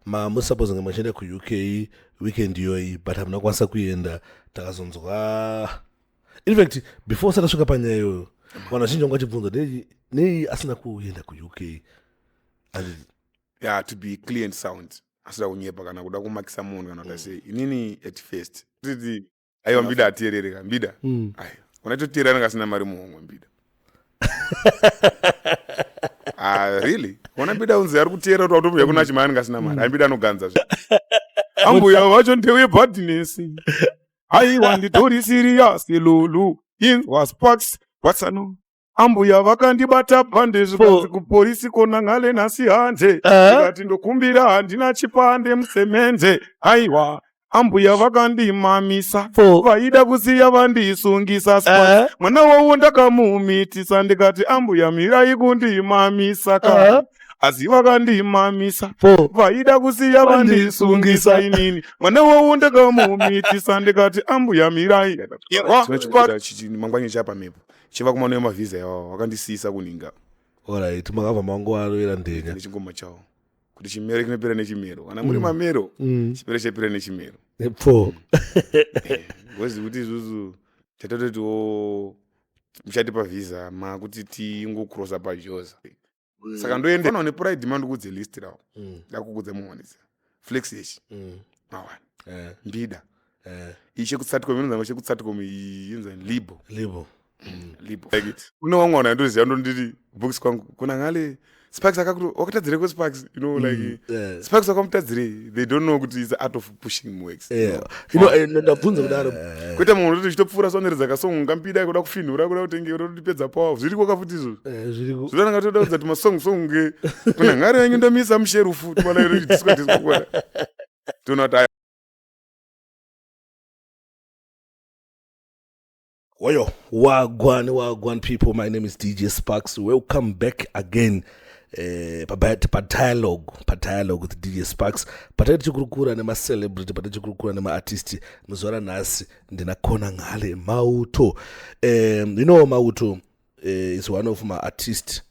Mamusuppose nga machienda kuUK weekend iyoyi, but hamuna kukwanisa kuenda. Takazonzwa, in fact, before usati asvika panyaya iyoyo, vanhu vazhinji vanga vachibvunza nei asina kuenda kuUK. Yeah, to be clear and sound, asida kunyepa kana kuda kumakisa munhu kana kuti sei, inini at first titi aiwa, Mbida ateerereka Mbida. Aiwa, unaitoteerera anenge asina mari muhomwe Mbida. Ah, really, ona Mbida unzi ari kuteera kuti autombouya kuna chimai anenge asina mari. Ai, Mbida anoganza zve. Ambuya vacho ndeuye badness. Aiwa, nditori serious lulu, inzwa Sparks watsano. Ambuya vakandibata bhande, zvikanzi kupolisi kona ngale nhasi hande. Ndikati ndokumbira, handina chipande musemende. Aiwa, ambuya vakandimamisa, vaida kusiya vandisungisa. Sparks, mwana wavo ndakamumitisa. Ndikati ambuya mirai kundimamisa ka, asi vakandimamisa, vaida kusiya vandisungisa. Inini mwana wavo ndakamumitisa. Ndikati ambuya mirai. Mangwani chapa mhepo chiva kumano yemavhisa iwawo vakandisiyisa kuninga. Alright, makabva mangoarovera ndenya. Nechingoma chawo kuti chimero chinopera nechimero kana muri mamero, chipere chepera nechimero. Pfo. Ngozi kuti isusu tatatotiwo muchatipa vhisa makuti tingokrosa pajoza, saka ndoende nepride. Mandikudze list rawo, ndakukudza muwanisa flex ichi mawani. Mbida iyi chekutsatcom inonzanga chekutsatcom iyi inonzi Libo. Libo. Libo. Like, kune vamwe vanhu andoziva ndonditi box kwangu kuna ngale Sparks akakuti wakatadzirei ko Sparks, like Sparks wakamutadzirei. They don't know kuti it's the art of pushing works. Ndabvunza kudaro. Kwete mumwe unoti uchitopfuura soneredza kasong ngambida kuda kufinhura, kuda kutenge kuda kutipedza power. Zviriko kafuti izvozvo. Zviriko. Zvinonanga toda kudza kuti masong song nge kuna ngare yenyu ndomisa musherufu timana disco disco kuona toona kuti aya. Oyo, wagwan wagwan people, my name is DJ Sparks. Welcome back again pa dialogue with DJ Sparks, patati tichikurukura nemacelebrity, patati tichikurukura nemaartist. Muzuva ranhasi ndina Khonangale Mauto. Mauto is one of my artist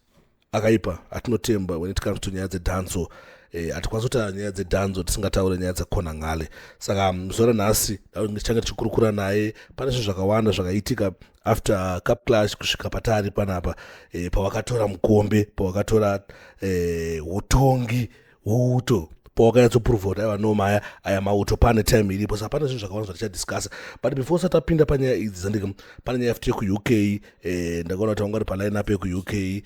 akaipa atinotemba when it comes to nyaya dzedhanso. Hatikwanisi kutaura nyaya dzedhanzo tisingataure nyaya dzaKhonangale. Saka zuva ranhasi tichange tichikurukura naye. Pane zvinhu zvakawanda zvakaitika after Cup Clash kusvika patari panapa, pavakatora mukombe, pavakatora utongi huuto, pawakanyatsoprova kuti aiwa, no, maya aya mauto pane time iripo. Saka pane zvinhu zvakawanda zvatichadiscussa, but before sati tapinda panyaya idzi zandika, pane nyaya futi yekuUK. Ndakaona kuti vanga vari paline up yekuUK,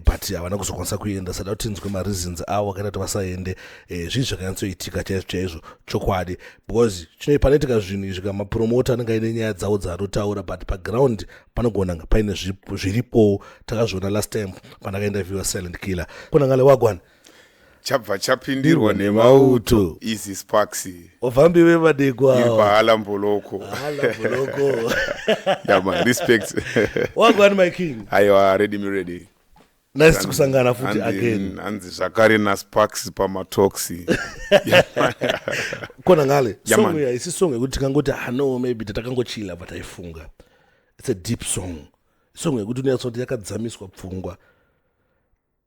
but havana kuzokwanisa kuenda. Sada kuti tinzwe mareasons avo akaita kuti vasaende. Zvii zvakanyatsoitika chaizvo chaizvo, chokwadi? Because chino panoitika zvinhu izvi kamapromota anenge aine nyaya dzavo dzaanotaura, but paground panogona paine zviripowo. Takazviona last time pandakaenda viewer Silent Killer. Khonangale, wagwan. Chabva chapindirwa nemauto. Easy Sparks. Wavambi vemadekwa. Iri pahalamboloko. Halamboloko. Yeah man, respect. Wagwan, my king. Aiwa, ready me ready. Nice kusangana futi again. Hanzi zvakare naSparks pamatoxi. Khonangale, Yeah, man. song ya isi song yekuti tikangoti hano maybe tatakangochila, but aifunga it's a deep song, song yekuti unyatsoti yakadzamiswa pfungwa.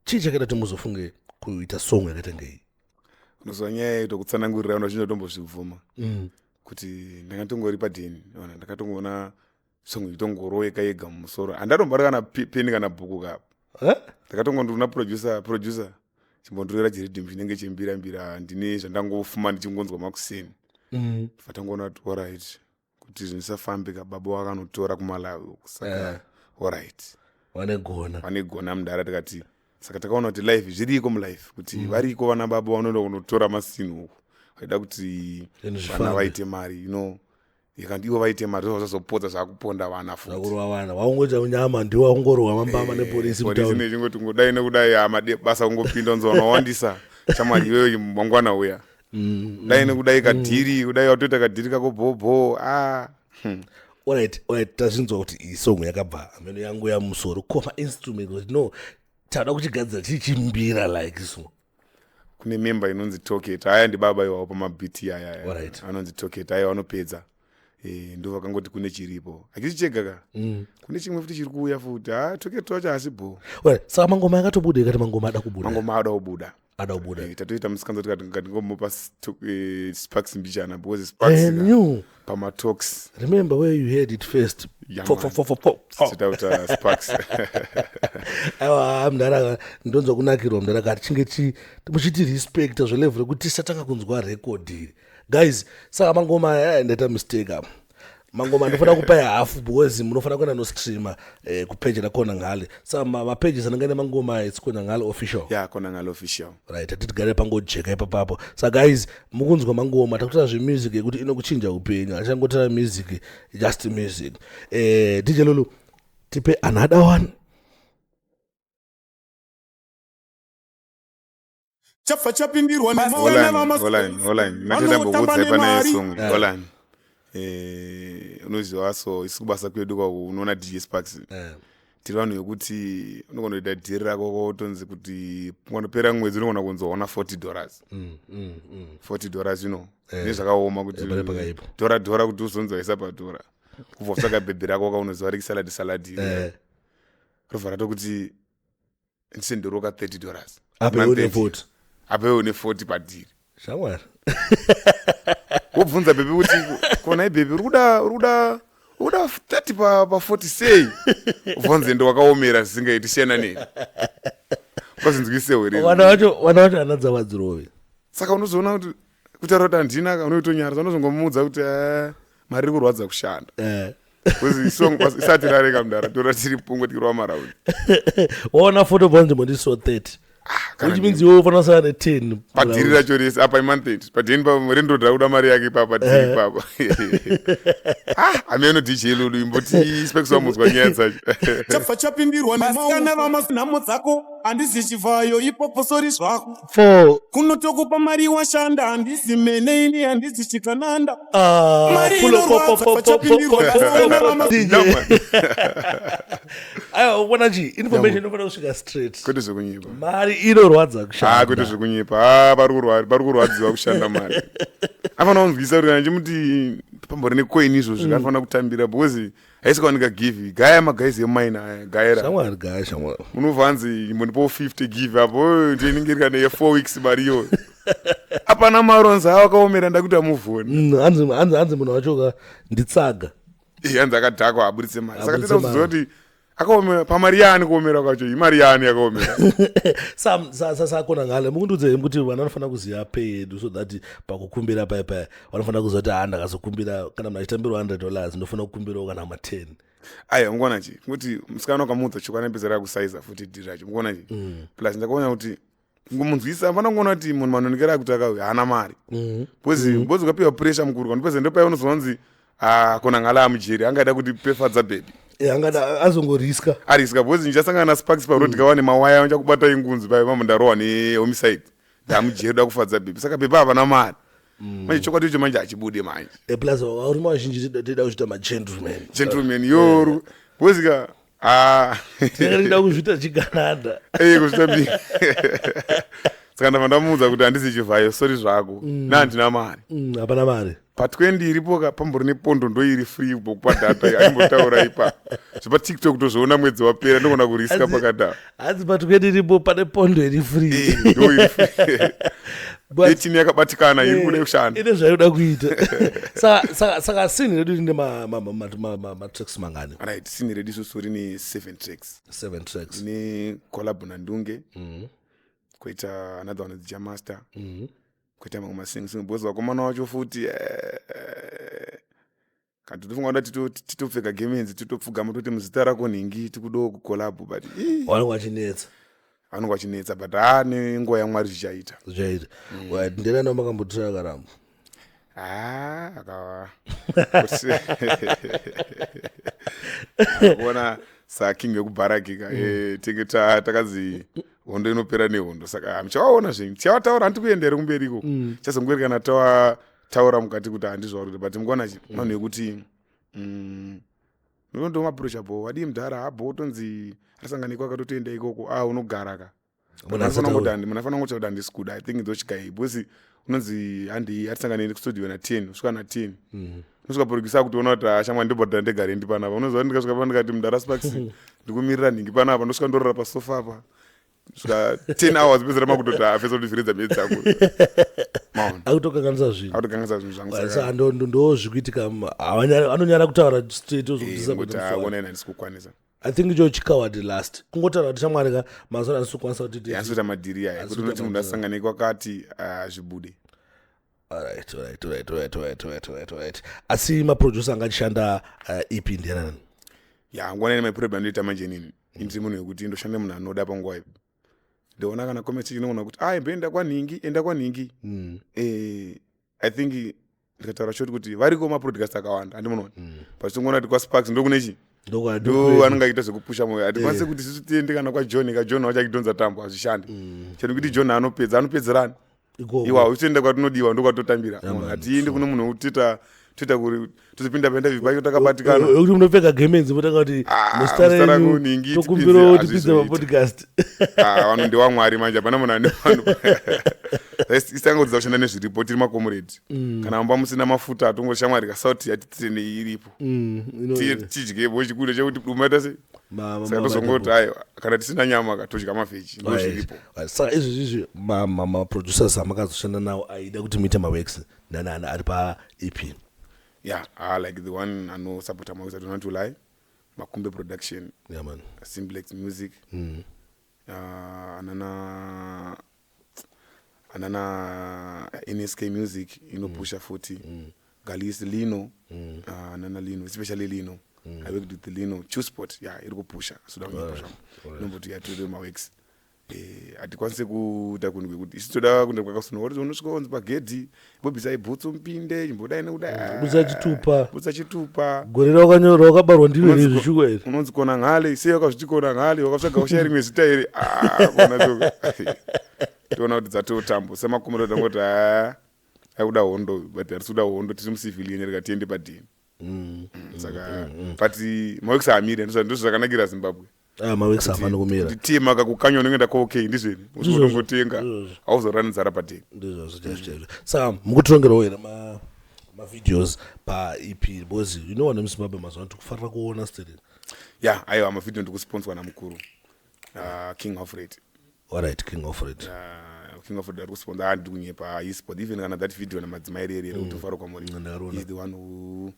Chii chakaita kuti muzofunge kuita song yakaita ngei? Unoziva nyaya yetokutsanangurira vanhu vazhinji vatombozvibvuma kuti ndakatongori padheni ona ndakatongoona song itongoroweka yega mumusoro. Handatombari kana peni kana bhuku kapa. Eh? Ndakatongonduna producer, producer chimbondirovera chiriddim chinenge chembira mbira, ndine zvandangofuma ndichingonzwa makuseni. Vatangoona kuti alright, kuti zvinhu zvisafambe kababa wakanotora kuMalawi uku, saka alright. Vanegona. Vanegona mudhara. Tikati saka takaona kuti life zviriko mulife, kuti variko vana baba vanoenda kunotora masini uku vaida kuti Zvinhu vana zvifambe. Vaite mari, ikanti ivo vaite mari zvobva zvazopodza zvakuponda vana futi. Zvakurova vana, waungoita nyama ndiwo waungorohwa mambama nepolisi Polisi mutauni. Nechingoti ngodai nekudai amade basa kungopinda unzi vanowandisa shamwari iweyo mangwana uya dai nekudai kadhiri kudai watoita kadhiri kako bhobho a. Alright, tazvinzwa kuti iyi song yakabva ameno yangu yamusoro. Ko mainstrument, kuti no tada kuchigadzira chii chimbira like so? Kune member inonzi Toket, aya ndibaba iwawo pamabhiti aya. Anonzi Toket, aya vanopedza. Ndo vakangoti kune chiripo hachisi chega ka. Kune chimwe futi chiri kuuya futi. Ha, Toket wacho hasi bho. Alright, saka mangoma akatobuda, ikati mangoma ada kubuda. Mangoma ada kubuda. Ada kubuda. Tatoita musikanzwa tikati ngatingomupa Sparks mbichana because Sparks And you pamatalks. Remember where you heard it first. Yeah, Fo, man. fo, fo, fo, fo, fo. Titauta Sparks. Aiwa, mudhara, ndonzwa kunakirwa mudhara, kati chinge muchiti respecta zvelevel rekuti tisatanga kunzwa record iri, guys. Saka mangoma aya, ndaita mistake apa. Mangoma ndinofanira kupa hafu because munofanira kuenda nostreama kupage raKhona Ngale. Saka mapages anenge ane mangoma aya, it's Khona Ngale Official. Yeah, Khona Ngale Official. Right, hatitigare pangojeka ipapapo. Saka guys, mukunzwa mangoma, takutora zvemusic yekuti inokuchinja upenyu. Hachangotora music just music. DJ Lulu, tipe another one. Chafa chapindirwa. Holani, holani, natendambokuudza pana yesong. Holani, unoziva, so isu kubasa kwedu kwako, unoona DJ Sparks, tiri vanhu vekuti unogona kuita dhiri rako, kotonzi kuti panopera mwedzi unogona kunzi waona $40. $40, nezvakaoma kuti Eh, pane pakaipa. dhora dhora kuti uzonzi waisa padhora, kubva utsvaga bhebhi rako kaunoziva rikisaladi saladi, robva ratokuti ndisenderoka $30. Apa iwe une 40. Apa iwe une 40 padhiri. Shamwari. Wobvunza bhebhi kuti, "Konai bhebhi, uri kuda 30 pa 40 sei?" Ubvunze, ndo wakaomera zvisingaiti, siyana neni, kwazinzwisewo. Vana vacho hana dzavadzirove. Saka unozoona kuti kutaura kuti handina, unoitonyara. Unozongomuudza kuti, "Eh, mari iri kurwadza kushanda." Because isati rareka mudara, tora tiri pungwe tikirwa maraundi. Waona foto panzvimbo ndiso 30, Kana which means iwe ufanira kusara ne10. Padhiri racho rese apa imonth padheni rendodha kuda mari yake ipapa, dhiri ipapa. Ah, ameno DJ Lulu, imboti Specs wamudzwa nyaya dzacho. Chafa chapindirwa nemasikana vamanhamo dzako, handizi chivhayo ipopo, sori zvako. Four. Kunotokupa mari washanda, handizi mene ini, handizi chikananda. Ah, Mari pulo, po, po, inorwadza, po, po, po, chapindirwa po, po, vasikana po, DJ. Yeah, man. Aiwa, uona chi information inofanira kusvika straight. Kwete zvekunyepa. Mari inorwadza Ah, kwete kushanda. zvekunyepa. Ah, pari kurwadziwa kushanda mari. Afanira kunzwisa kuti kana ndichimuti pambori necoin izvozvi, anofanira kutambira because haisi kuwanika give gaya, magaisi emaina aya gaira. Shamwari, gaya, shamwari. Munobva hanzi imbondipawo 50 give apo. Oh, ndinenge kana ye4 weeks mari iyoyo, apana maronzi awo akaomera, ndakuti amuvhoni. Hanzi munhu wacho ka nditsaga. Hanzi akadhakwa, aburitse mari. Saka Aburitse tida kuziva kuti akaomera pamari yaani, kuomera kwacho imari yaani yakaomera. SaKhona Ngale, mukundiudza kuti vana vanofanira kuziva pay yedu so that pakukumbira paya paya vanofanira kuziva kuti, ha, ndakazokumbira, kana munhu achitambirwa $100, ndofanira kukumbirawo kana ma10. Aiwa, mukuona chi kuti musikana ukamuudza chokwadi anopedza rakusaiza futi dhiri racho, mukuona chi. Plus ndakaona kuti kungomunzwisa, fana kuona kuti munhu manonekero akuti akauya haana mari, because ukapiwa pressure mukuru kanopedza, ndopaya unozonzi, "Ah, Khona Ngala amujeri, angaida kuti pefadza bhebhi." Angada azongoriska. Ariska because ndichasangana naSparks paroad kawane mawaya achakubata ingunzi paya, mambo ndarohwa nehomicide, ndamujeri, da kufadza bhebhi. Saka bhebhi havana mari manje, chokwadi icho manje hachibude manje. Plus varume vazhinji tida kuzviita magentleman. Gentleman yoru because ka, ah. Tinenge tichida kuzviita chigananda. Kuzvitambi. Saka ndabva ndamuudza kuti handisi chivhayo, sori zvako, nahandina mari. Hapana mari. Pa20 iripo ka, pambori nepondo, ndo iri free bokupa data, aimbotaura ipa zvepaTikTok, tozviona mwedzi wapera, ndogona kuriska pakadaro. Hanzi pa20 iripo pane pondo iri free. Ndo iri free. But 18 yakabatikana, iri kuda kushanda. Ine zvainoda kuita. Saka sini redu rine matracks mangani? Right, sini redu isusu rine seven tracks. Seven tracks. Ine collab naNdunge, koita another one Jamaster, koita mamwe masing because vakomana vacho futi, kati tofunga kuda titopfeka gemenzi, titopfugama, toti muzita rako nhingi, tikudawo kucollab, but ii, Vanenge vachinetsa. Vanenge vachinetsa, but haa, nenguva yaMwari zvichaita. Zvichaita. Right, nderana makambotira karamba? Ha, akawa kuona saking yekubharakika, tinge takanzi hondo inopera nehondo, saka muchavaona zvenyu, tichavataura, handi kuenda here kumberi iko, chazongori kana tawataura mukati kuti handizvauri, but mukuona chi vanhu yekuti ndomaapproacha bo, wadii mudhara, abo tonzi arisanganikwa, akatotoenda ikoko, a unogara ka. Munhu asati auya. Munhu afanira kungoti kuti handisi kuda. I think ndochigai because unonzi handei, atisanganei kustudio na10, usvika na10, unosvika producer akutoona kuti ashamwa, ndibhodhara ndega rendi panapa. Unoziva, ndikasvika pa ndikati, "Mudara Sparks, ndikumirira nhingi panapa," ndosvika ndorora pasofa apa. Svika 10 hours pedzera makutoti afesa kundivhiridza mhedzi dzangu. Maona. Akutokanganisa zvinhu. Akutokanganisa zvinhu zvangu. Saka ndo zvikuitika, anonyara kutaura straight ozokudisa. Kuti aona ina handisi kukwanisa. I think icho chikawadi last kungotaura kuti shamwari ka, mazuva handisi kukwanisa kuti. Handisi kuita madhiri aya kuti unoti munhu asangane kwakati zvibude. Alright. Asi maproducer anga achishanda EP ndianani? Ya, nguva nene maprogram andoita manje inini, indiri munhu wekuti ndoshanda munhu anoda panguva ipi. Ndoona kana comment inoona kuti ah, imboenda kwanhingi, enda kwanhingi. I think ndikataura short kuti variko mapodcast akawanda, handimunoona, but tingoona kuti kwaSparks ndokune chi ndo anenge achiita zvekupusha moyo. Hatikwanisi kuti isusu tiende kana kwaJohn kaJohn wacho achidhonza tambo, hazvishandi. Chero kuti John anopedza, anopedzerani iwawo. Uchienda kwatinodiwa, ndokwatotambira. Hatiendi kune munhu wekuti toita kuri tozopinda painterview pacho takabatikana. Kuti munopfeka gemenzi, motanga kuti Ah, muzita muzita rangu renyu, nhingi, tokumbirawo tipinze, tipinze hazvizoita. mapodcast. Ah, vanhu ndewamwari manje, hapana munhu ane vanhu. Isangodzidza kushanda nezviripo, tiri makomuredi. Kana mamba musina mafuta, atongoti shamwari kasauti yatitire iripo, tidyepo chikudo chekuti dumaita sei. Saka tozongoti aiwa, kana tisina nyama ka, todya mavheji, ndo zviripo. Saka izvezvi izvi maproducers amakazoshanda nawo aida kuti muite maworks nanani ari paEP? Yeah, like the one anosapota maworks, I don't want to lie, Makumbe Production, yeah man Simplex Music, anana NSK Music inopusha futi, Galis Lino, anana Lino, especially Lino. I worked with Lino Chusport, yeah, iri kupusha suda kunyepusha inomboti yatore maworks. Hatikwanisi kuita kunhu kwekuti isu toda kuenda kwakasununguka, kuti unosvika unzi pagedhi bobvisai bhutsu mupinde, chimbodai nekudai. Butsa chitupa. Butsa chitupa. Gore rawakabarwa ndiro here, zvishuwa here? Unonzi Kona Ngale sei? Wakazviti Kona Ngale, wakatsvaga ushaya rimwe zita here? Ah, kona so toona kuti dzatotambo semakumiro, tangoti ha, aikuda hondo, but hatisi kuda hondo, tiri mucivilian, rega tiende padheni. Saka but maworks haamiri, ndozvo zvakanakira Zimbabwe. Ah, maworks haafani kumira. Kuti tema kakukanywa, unongoenda kuOK, ndizveni Ndizvozvo, unotongotenga, ndizvozvo. hauzorani nzara padheni. Ndizvozvo chaizvo chaizvo. Saka mukutirongerawo here mavideos paEP? Because you know vanhu vemuZimbabwe mazuva ano tikufarira kuona still. Ya, aiwa, mavideo ndikusponswa namukuru King Alfred. Alright, King Alfred. King Alfred ari kusponsor. Ah, ndiri kunyepa, he even kana that video namadzimai reri rekuti ufaro kwamuri. Ndakaroona. He's the one who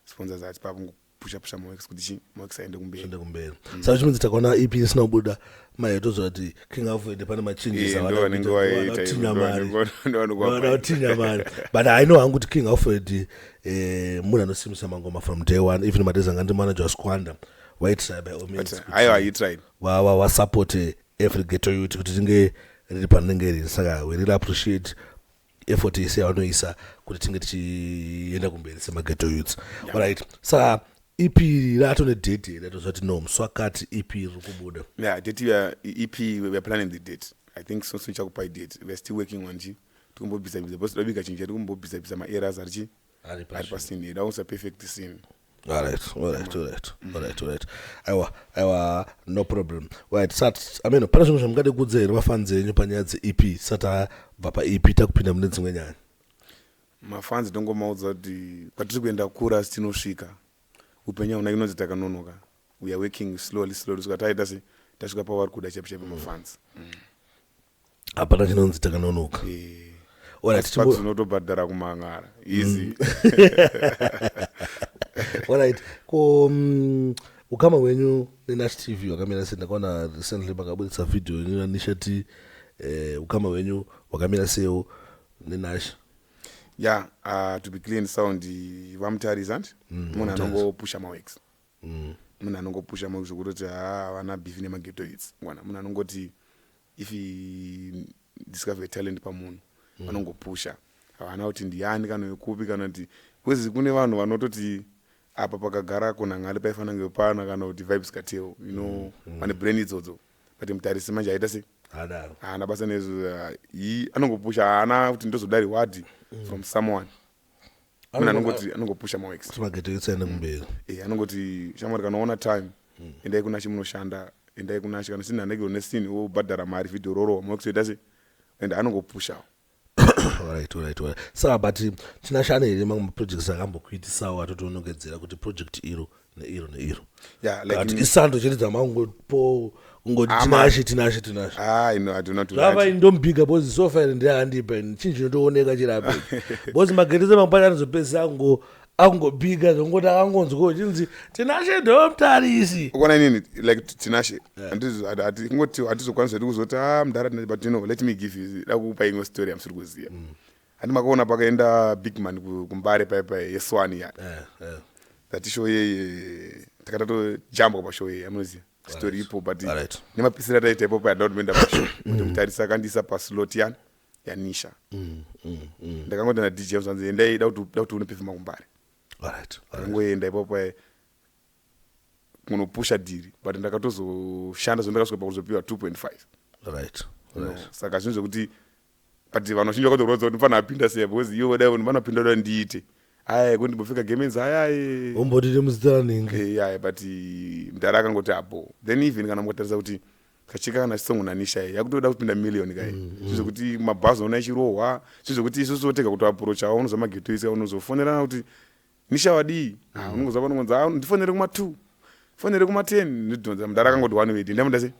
sponsors that papo, pusha pusha maworks kuti chi maworks aende kumberi. Zviende kumberi. Saka chimidzi takaona EP isina kubuda, maitoziva kuti King Alfred pane machanges. Eh, ndo vanenge vaita Vanotinya ndo mari. ndo vanenge vaita. Vanotinya mari, but I know hangu kuti King Alfred munhu anosimbisa mangoma from day one. Even madays anga ndi manager waSquanda, waitry by all means But, aiwa, he tried. Wasupport every ghetto youth kuti tinge riri parinenge riri. Saka we really appreciate effort yese yavanoisa kuti tinge tichienda kumberi semaghetto youths. Alright, saka EP rato nedate here ratoziva kuti no, musi wakati EP riri kubuda? Yeah, date ya EP, we are planning the date. I think so soon chakupai date. We are still working on chi tikumbobvisa bvisa because tobika chinhu chedu, kumbobvisa bvisa maeras ari chi ari ari pascene, da perfect scene. Alright. Aiwa, no problem. Right, sat I mean, pane zvimwe zvamungade kuudza here mafans enyu panyaya dzeEP, sati abva paEP takupinda mune dzimwe nyaya? Mafans tongomaudza kuti kwatiri kuenda kura, asi tinosvika. Upenyu hauna inonzi takanonoka. We are working slowly slowly, svika taita se tasvika pavari kuda chaipo chaipo mafans. Hapana chinonzi takanonoka. Alright. Sparks, unotobhadhara kumangara easy. Alright, ko ukama hwenyu neNash TV hwakamira sei? Ndakaona recently makabudisa video yenyu naNishati. Ukama hwenyu hwakamira seiwo neNash? Yeah, to be clean, sound vamutarisa ndi munhu Vamutarisa. anongopusha maworks. Munhu anongopusha maworks zvekutoti ha, havana beef nemaghetto youths wana. Munhu anongoti if he discover talent pamunhu, anongopusha. Havana kuti ndiani kana wekupi kana kuti, because kune vanhu vanototi apa pakagara Khonangale paifanira kunge pana kana kuti Vybz Kartel, vane brain idzodzo. But Mutarisi manje aita sei? Hadaro. Haana basa nezvo. Yi anongopusha, haana kuti ndozoda reward from someone. Munhu anongoti anongopusha maworks. Kuti maghetto youths aende kumberi. Anongoti shamwari, kana waona time, endai kunashi munoshanda, endai kunashi. Kana sina anenge une scene, wobhadhara mari, video rorowa, maworks oita sei, and anongopushawo. Alright. Saka but tinashane here mamwe maprojects akambokuitisawo atotonongedzera kuti project iro neiro neiro? Yeah, like Kati isando chete dzamangopo kungoti Ah, Tinashe, Tinashe, Tinashe. Ah, no, I do not do Zvava that. indomubhiga because sofa iri ndeyaandipa ini, chinhu chinotooneka chirapo, because magetsi mangwana anozopedzisa akungobhiga zvongoti akangonzwa chinzi Tinashe ndomutarisi. Ukona inini like Tinashe, kungoti hatizokwanisa hedu kuzoti, ah, mudhara Tinashe, but let me give you, da kukupa imwe story yamusiri kuziva. Handi makaona pakaenda Big Man kuMbare paipa yeswani ya? That show yeye takatotojambwa pashow yeye, amunoziva story ipo, but nemapisiro ataita ipopo yada kuti moenda pashow kuti mutarisi akandiisa paslot yani yaNisha. Ndakangoti na DJ anzi, "Endai, da kuti unopefoma kuMbare." Ndakangoenda ipopo kunopusha dhiri, but ndakatozoshanda, zo ndakasvika pakuzopiwa 2.5. Saka zvinhu zvekuti, but vanhu vazhinji vakatorwadza kuti ndifana apinda sei, because ivo dai ndifana apinda da ndiite aya kuti ndimbopfeka gemenzi ayaye. Umboti nemuzita ranhingi. Yaya, but mudhara akangoti abo. Then even kana mukatarisa kuti kachika kana chisongo naNisha iyi yakutoda kupinda million kai, zvinhu zvekuti mabhazi ona ichirohwa, zvinhu zvekuti isusu tega kuti aprochawo unozwa mageto isi unozofonerana kuti, "Nisha wadii?" Ah, unongozwa panongonzi, "Ah, ndifonere kuma2, fonere kuma10." Ndidhonza mudhara akangoti one way, ndamuda sei,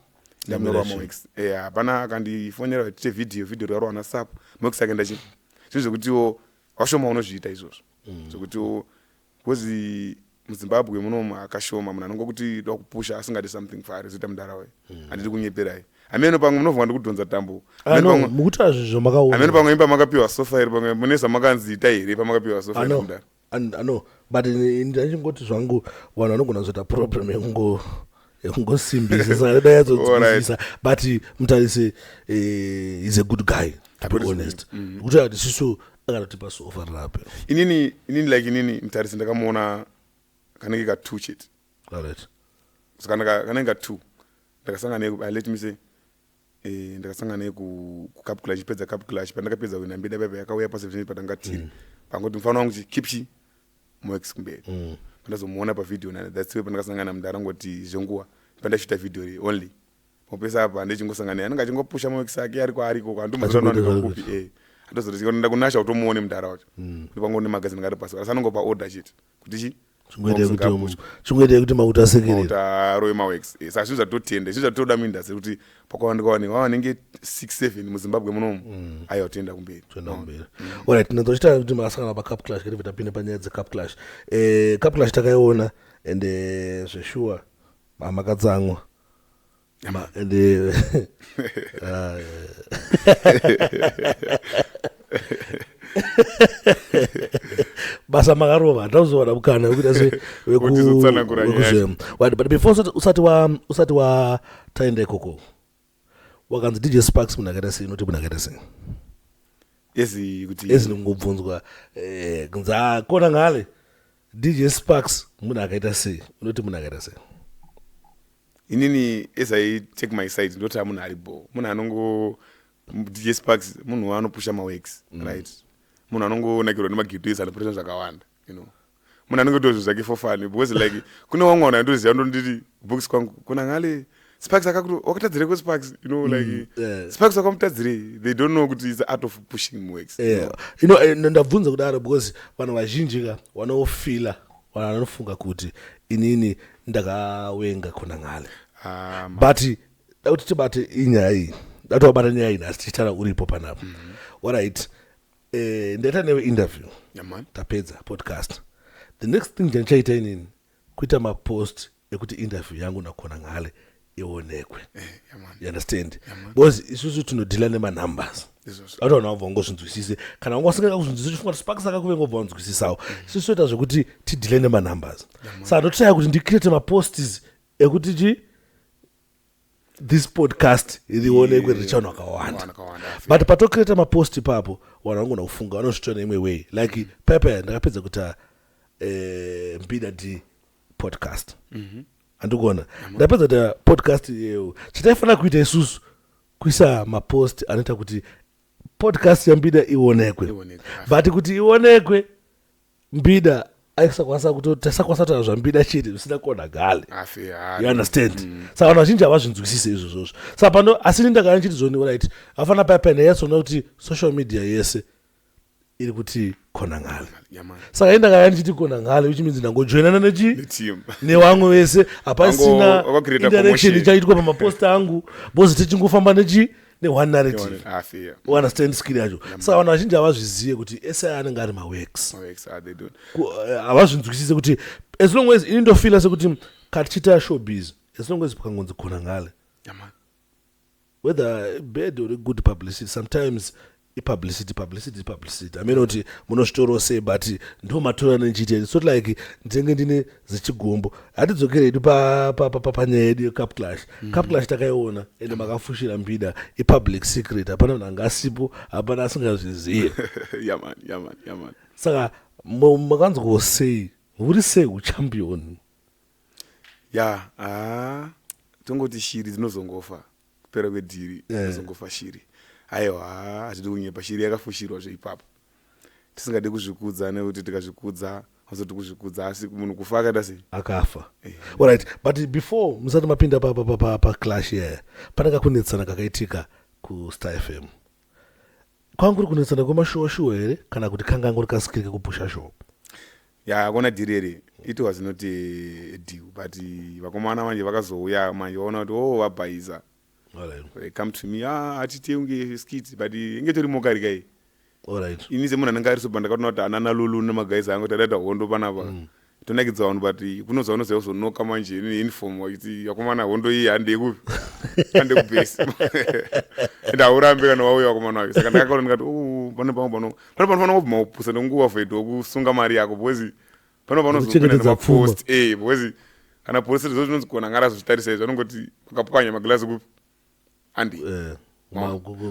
ndamunorwa maweeks. Hapana akandifonera kuti tiite video, video rikarohwa nasap maweeks akaenda chi. Zvinhu zvekutiwo washoma unozviita izvozvo, zvekutiwo because muZimbabwe munomu akashoma munhu anongokuti da kupusha asingadi something fari zoita mudhara uyu. Handidi kunyeperai, hameno pamwe munovhunga ndikudhonza tambo. Ah, no, mukuti azvizvo makaona. Hameno pamwe imba makapiwa sofa iri, pamwe mune zvamakanzi itai here pamakapiwa sofa iri, ano mudhara? Ano, but ndachingoti zvangu vanhu vanogona kuzoita problem yekungosimbisa, saka dai yazodzwisisa. But mutarisi is a good guy, to be honest, kuti ati sisu akatotipa sofa rirape. Inini like inini mutarisi ndakamuona kanenge ka2 chete. Saka kanenge ka2 ndakasangana naye let me say, ndakasangana naye kuCup Clash, pedza Cup Clash, pandakapedza wina mbida paipa yakauya pa7 patanga tiri pangoti mufana wangu chi keep chi mox kumberi. Pandazomuona pavhidhiyo nani, that's way pandakasangana mudhara, ngoti zvenguva pandashuta vhidhiyo ri only mopesa apa ndechingosangana naye, anenge achingopusha maworks ake ari kwaari ikoko. Achingoita Handombokupi, handozoti enda kunasha kutomuone mudhara wacho ndipango nemagazini ngari pasi, asi anongopa order chete kuti chi Chingoita kuti makuti asekerera. Mautaro emaworks. Saka zvinhu zvatotenda, zvinhu zvatoda muindustry kuti pakawandika vanhu vava vanenge 6 7 muZimbabwe munomu, aiwa, toenda kumberi. Toenda kumberi. Alright, ndinozochita kuti makasangana paCup Clash, ketibva tapinda panyaya dzeCup Clash. Cup Clash takaiona, and zveshuwa makatsamwa. And ah, basa makarova, hatauzowana mukana wekuita se Wekutizotsanangura nyaya yacho. Right, but before usati wa taenda ikoko, wakanzi DJ Sparks munhu akaita sei? Unoti munhu akaita sei? Ezi kuti Ezi ndingobvunzwa kunzi, "Ah, kona ngale DJ Sparks munhu akaita sei?" Unoti munhu akaita sei? Inini, as I take my side, ndoti munhu ari bo, munhu anongo DJ Sparks munhu anopusha maworks, right? Munhu anongonakirwa nemageto ese, anopusha zvakawanda, munhu anenge tozvo zvake for fun, because like kune vamwe vanhu andoziva ndonditi box kwangu kuna ngale Sparks akakuti, "Wakatadzirei ko Sparks?" Like "Sparks wakamutadzirei?" They don't know kuti it's the art of pushing works. Yeah. Ndabvunza kudaro because vanhu vazhinji ka vanofila, vanhu vanofunga kuti inini ndakawenga khona ngale. Ah, But dakuti tibate inyaya iyi, dati wabata nyaya iyi nhasi tichitaura uripo panapa. Alright, ndaita newe interview. Yeah, man. Tapedza podcast, the next thing chandichaita inini kuita mapost ekuti interview yangu nakhona ngale ionekwe. Yeah, man. You understand? Because isusu tinodhila nemanumbers. Izvozvo. Ati vanhu vabva vangozvinzwisise, kana wanga usingada kuzvinzwisisa uchifunga kuti Sparks akakuvenga, ubva wanzwisisawo. Isusu toita zvekuti tidhile nemanumbers, saka ndotraya kuti ndicreate maposts ekuti chi this podcast rionekwe richa vanhu vakawanda. Vanhu vakawanda. But patocreata mapost ipapo, vanhu vanogona kufunga, vanozvitora neimwe way. Like pepe ndakapedza kuita Mbida D podcast, handikuona ndapedza kuita podcast iyeyo, chataifanira kuita isusu kuisa mapost anoita kuti podcast yaMbida ionekwe. Ionekwe. But kuti ionekwe, Mbida Aisakwanisa kuto taisakwanisa kutaura zvambida chete zvisina kona gale. You understand? Saka vanhu vazhinji havazvinzwisise izvozvozvo. Saka pano asi ini ndakanga ndichiti zvoni right, hafana paya paya ndainyatsoona kuti social media yese iri kuti khona ngale. Saka ini ndakanga ndichiti khona ngale, which means ndangojoinana nechi nevamwe vese, hapasina interaction ichaitwa pamapost angu because tichingofamba nechi neone narrative. You understand skill yacho? Saka vanhu vazhinji havazvizive kuti ese anenge ari maworks, havazvinzwisise kuti as long as ini ndofila sekuti katichiita showbiz, as long as pakangonzi khona ngale, whether bad or good publicity, sometimes ipublicity, publicity, publicity. I mean kuti munozvitorawo sei, but ndo matora nenchiita. It's not like ndinenge ndine zichigombo. Hatidzokere hedu panyaya yedu yecup clash. Cup clash takaiona, ende makafushira mbida, ipublic secret, hapana munhu anga asipo, hapana asingazvizive. Saka makanzwawo sei, huri sei uchampion? Ya, haa, tongoti shiri dzinozongofa kupera kwedhiri. Dzinozongofa shiri. Aiwa, hatidi kunyepa, shiri yakafushirwa zveipapo. Tisingade kuzvikudza, nekuti tikazvikudza azoti kuzvikudza, asi munhu kufa akaita sei? Akafa. Alright, but before musati mapinda paclash yaya, pane kakunetsana kakaitika kuStar FM. Kwanga kuri kunetsana kwemashuwa shuwa here, kana kuti kanga ngori kaskiri kekupusha show? Ya, kona dhiri here, it was not a deal, but vakomana manje vakazouya manje vaona kuti, oh, vabhaisa. They come to me, ah, hatite unge skit, but inge tori mokari kai. Ini semunhu anenge ari soba, ndakatoona kuti anana Lulu nemagaisa angu tadaita hondo panapa, tonakidza vanhu, but kunoza unoziva kuzonoka manje neuniform wachiti, vakomana, hondo iyi handei kupi, hande kubhesi, ende haurambi kana wauya vakomana vacho. Saka ndakakaona ndikati, oh, pane pamwe pano pane panofanira kubvuma kupusa nenguva faito wokusunga mari yako, because pano panozopinda nemapost, because kana polisi zvo zvinonzi kona ngara zozvitarisa izvi, vanongoti vakapwanya maglass kupi, handi?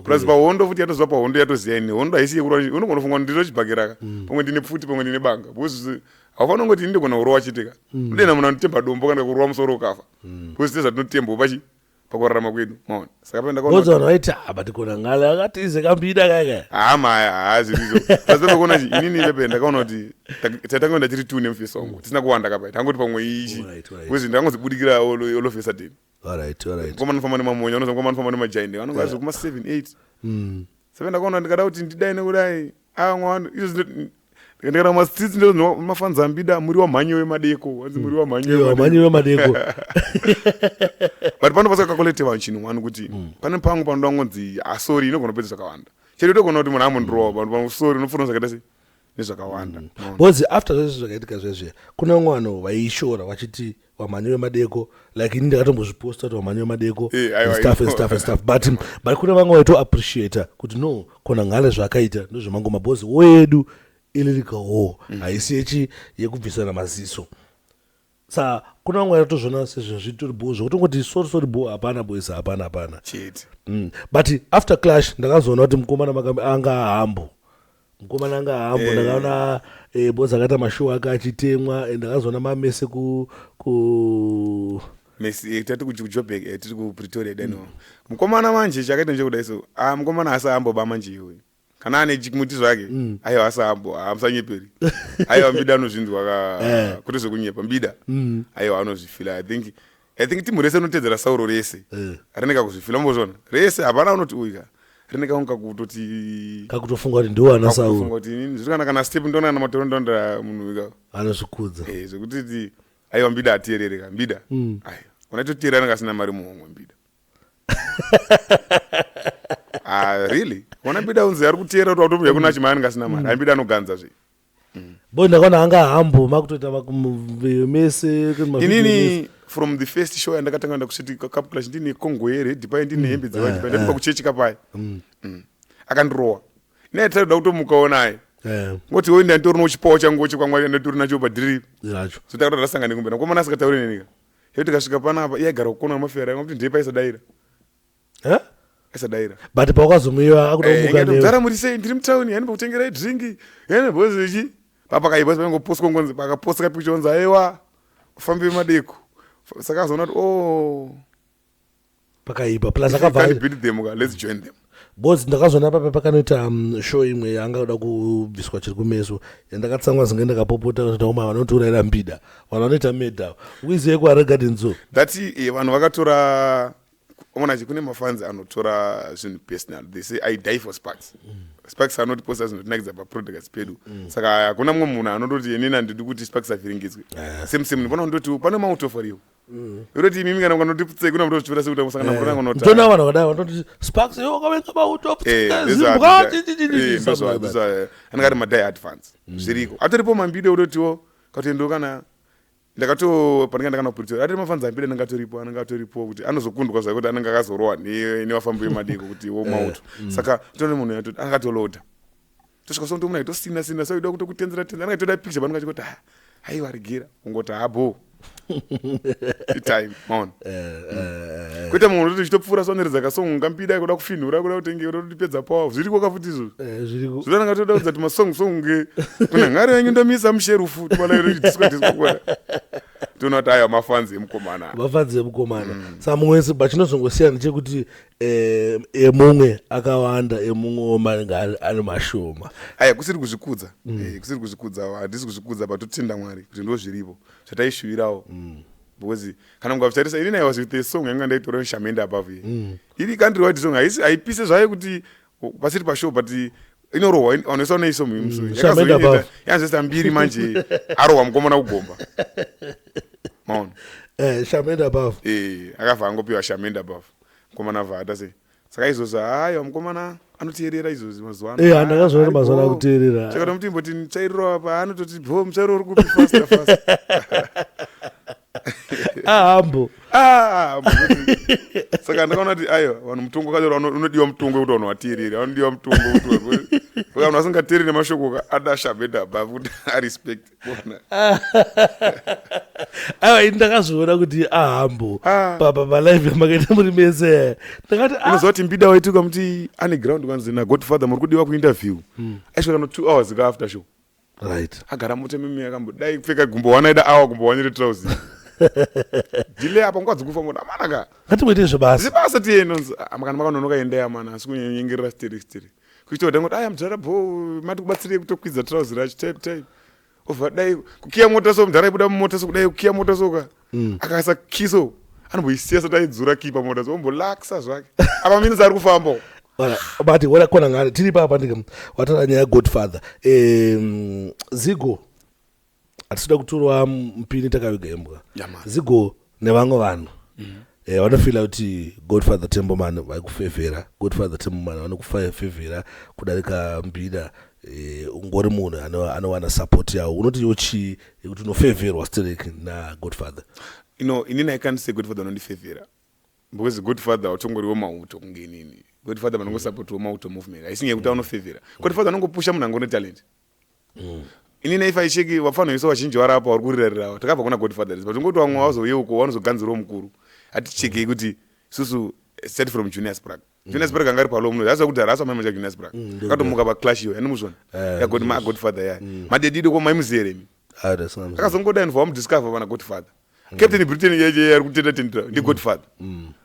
Plus pahondo futi yatoziva, pahondo yatoziva ini hondo haisi yekurwa. Unogona kufunga kuti ndino chibhakera ka, pamwe ndine pfuti, pamwe ndine banga, because haufanira kungoti ini ndigona kurova chete ka. Unodena munhu anotemba dombo kana kurova musoro ukafa, because tezvatinotembawo pachi pakurarama kwedu, maona? Saka pa ndakaona Ngozi vanhu vaiti, ah, but khona ngale akatize kambida kaka. Hama, haazvirizo. Asi pepekuona chi inini pepe ndakaona kuti tatanga kuenda tiri two nemufesi wangu, tisina kuwanda kapa, tangoti pamwe ichi, because ndakangozibudikira all of a sudden. Mukoma anofamba nemamonya, unoziva mukoma anofamba nemajainde, vanonga vari kuma 7 8. Saka ndakaona ndikada kuti ndidai nekudai amwe izvo ndikada mastreets ndo mafanza mbida muri wamhanyi wemadeko, hanzi muri wamhanyi. Wamhanyi wemadeko. But pano pasaka calculate vanhu chinhu one kuti pane pamwe panoda kungonzi, ah, sorry, inogona kupedza zvakawanda chero togona kuti munhu ambondirowa vanhu pamwe, sorry, unopfuura zvakaita sei nezvakawanda. Maona? Because after zvese zvakaitika zvezve, kune vamwe vanhu vaishora vachiti vamhanyi vemadeko, like ini ndakatombozviposta kuti vamhanyi vemadeko Aiwa, and stuff and stuff and stuff, but kune vamwe vaitoappreciata kuti no, khona ngale zvaakaita ndozvemangoma, because wedu ilyrical war, haisi yechi yekubvisana maziso. Saka kuna vamwe vaitozviona sezvinhu zvitori bho, zvekutongoti sorry, sorry, bo, hapana boys, hapana, hapana. Chete. But after clash ndakazoona kuti mukomana anga hambo, mukomana anga hambo. Ndakaona boys akaita mashow ake achitemwa, and ndakazoona mamese ku Messi, tati kuJoburg, tiri kuPretoria deno. Mukomana manje chakaita nje so, ah, mukomana asi amboba manje iwe. Kana ane chimuti zvake, aiwa, asi ambo, hamusanyeperi. Aiwa, mbida anozvinzwa ka, kwete zvekunyepa, mbida. Aiwa, anozvifila. I think timu rese rinotedzera Sauro rese. Rinenge kuzvifila mbozvona. Rese hapana unoti uyu ka. Rinenge kunga kutoti kakutofunga kuti ndiwo ana Sauro. Kakutofunga kuti inini zviri kana step ndona kana matoro ndonda munhu uyu ka. Anozvikudza. Zvekuti aiwa, mbida atierere ka, mbida. Aiwa. Unaitoteera anenge asina mari muhomwe mbida. Ah, really? Wana mbida unzi ari kuteera kuti watobhuya kuna chimai anenge asina mari. Mbida anoganza zve. Bo ndakaona anga hambo makutoita mese. Inini from the first show yandakatanga enda kusviti cup clash, ndine kongo yered pai, ndine hembe dzewhite pai, ndatoba kuchechi kapai. Akandirowa. Ine taida kutomukawo naye. Ngoti wewe nditori nochipawo changu chekwamwari ndatori nacho padhiri. Racho. So takatoda tasangane kumbe. Nakomana asikatauri neni ka. Yekuti tikasvika panapa iye aigara kukona mafera yangu kuti ndiye paisadaira. Eh? Aisadaira. But pawakazomuiwa akuda kumuka newe. Mzara, muri sei? Ndiri mutauni, yani pakutengerai drink. Yani boys ichi. Papa kaipa pangoposwa ngonzi pakaposta kapicha onzi aiwa. Ufambi madeko. Saka azoona kuti, oh, Pakaipa, plus if you akabva can't beat them ka, let's join them. Because ndakazoona papa pakanoita show imwe yanga kuda kubviswa chiri kumeso, yandakatsamwa zinge ndakapopota kuti ndaoma vanotiurayira mbida, vanhu vanoita meda uizive kuHarare Gardens so. That vanhu vakatora omonachi, kune mafans anotora zvinhu personal. They say, "I die for Sparks." Sparks anotiposta zvinotinakidza paproducts pedu. Saka hakuna mumwe munhu anondoti inini handidi kuti Sparks avhiringidzwe. Same same ndipona kundoti pane mautofariwo uroti imimi kana ukanoti kuna mutozvitora sekuti musangana murona kunota. Nditoona vanhu vakadai vanototi Sparks iwe wakavenga mauto. Zimbwa. Anenge ari madie hard fans. Zviriko, atoripo mambido utotiwo katoendawo kana ndakato pandinga ndakana kuPretoria, atori mafans ambida anenge atoripo, anenge atoripo kuti anozokundwa zvake kuti anenge akazorohwa nevafambi vemadeko kuti wo mauto. Saka tone munhu yatoti akatoloda tosvika so ndomunhu aitosina sina so ida kutokutenzera tenzera, anenge aitoda picture panenge achingoti, "Ah, haiwa, regera kungoti habo itime." Maona, kwete munhu unoti uchitopfuura soneredza kasong ngambida kuda kufinhura, kuda kutenge kuda kutipedza power. Zviriko kafuti izvozvo. Zviriko. Zvinonanga toda kudza kuti masong song kuna ngari yenyu ndomisa musherufu disco disco kuona toona kuti aiwa, mafans emukomana. Mafans emukomana. Saka mumwe wese pachinozongosiyana chekuti emumwe akawanda, emumwewo manenge ari mashoma. Aya kusiri kuzvikudza. Kusiri kuzvikudza, handisi kuzvikudza, but totenda Mwari kuti ndo zviripo zvataishuvirawo, because kana mukazvitarisa, inini I was with a song yanga ndaitora Shamende Above iyi, iri country wide song, haisi haipise zvayo kuti pasiri pashow, but inorohwa vanhu vese vanoisa muimuso. Shamende Above. Yanzoisa mbiri manje, arohwa mukomana kugomba, maona. Shamende Above. Akabva angopiwa Shamende Above, mukomana abva ata sei. Saka izvozvo, haiwa, mukomana anoteerera izvozvi mazuva ano. Handakazoona Ari mazuva ano bho. akuteerera. Saka tomuti imboti mutsvairiro apa, anototi bho, mutsvairo uri kupi? Faster, faster. Ahambo. Ah, saka ndakaona kuti aiwa, vanhu mutongo kacho unodiwa, mutongo wekuti vanhu vateerere anodiwa, mutongo wekuti vanhu vasingateereri nemashoko ka ada Shamende Above kuti arespect. Ona. Aiwa, ini ndakazviona kuti ahambo. Ah. Palive yamakaita muri mese, ndakati, ah, Unoziva kuti mbida waiti ukamuti ane ground, kwanzi naGodfather muri kudiwa kuinterview, aisvika kano 2 hours ka after show. Agara mota mimi akambodai kupfeka gumbo one aida awa gumbo one retrausi delay apa nguva dzikufa mota amanaka. Ngatimboite zvebasa. Zvebasa tiende. Kana makanonoka endai amana, asi kunyengerera steri steri kuita kuti angoti aya mudhara bho, mati kubatsirei kutokwidza trauzi racho type type, obva dai kukiya mota so, mudhara ibuda mumota so, kudai kukiya mota soka, akaisa kiso anomboisiya sati aidzura key pamota so, ombolakisa zvake apa minutes ari kufamba. But wona kona ngani tiri papa, ndike wataura nyaya yaGodfather. Zigo, hatisida kutorwa mupini takaviga imbwa. Yeah, man. Zigo nevamwe vanhu vanofila kuti Godfather Temboman vaikufevhera, Godfather Temboman vanokufevhera kudarika mbida. Ungori munhu anowana support yawo, unoti iwo chii yekuti unofevherwa sterek naGodfather? Inini I can't say Godfather unondifevhera, because Godfather utongoriwo mauto kunge inini. Godfather vanongosapotiwo mauto movement, haisi nyaya yekuti anofevhera. Godfather anongopusha munhu angone talent. Inini if I check vafana vese vazhinji vari apa vari kurirarirawo, takabva kuna Godfather, but ungoti vamwe vazouye uko vanozoganzirawo mukuru. Hatichekei kuti isusu start from Junior Sprag. Junior Sprag anga ari palo muno yaziva kuti harasa mai Junior Sprag akatomuka paclash iyo yanimuzvona yaGodfather yaya madedido ko maimuziva imi. Akazongoda inobva wamudiscover vana Godfather. Captain Britain yeche ari kutenda tendera ndiGodfather,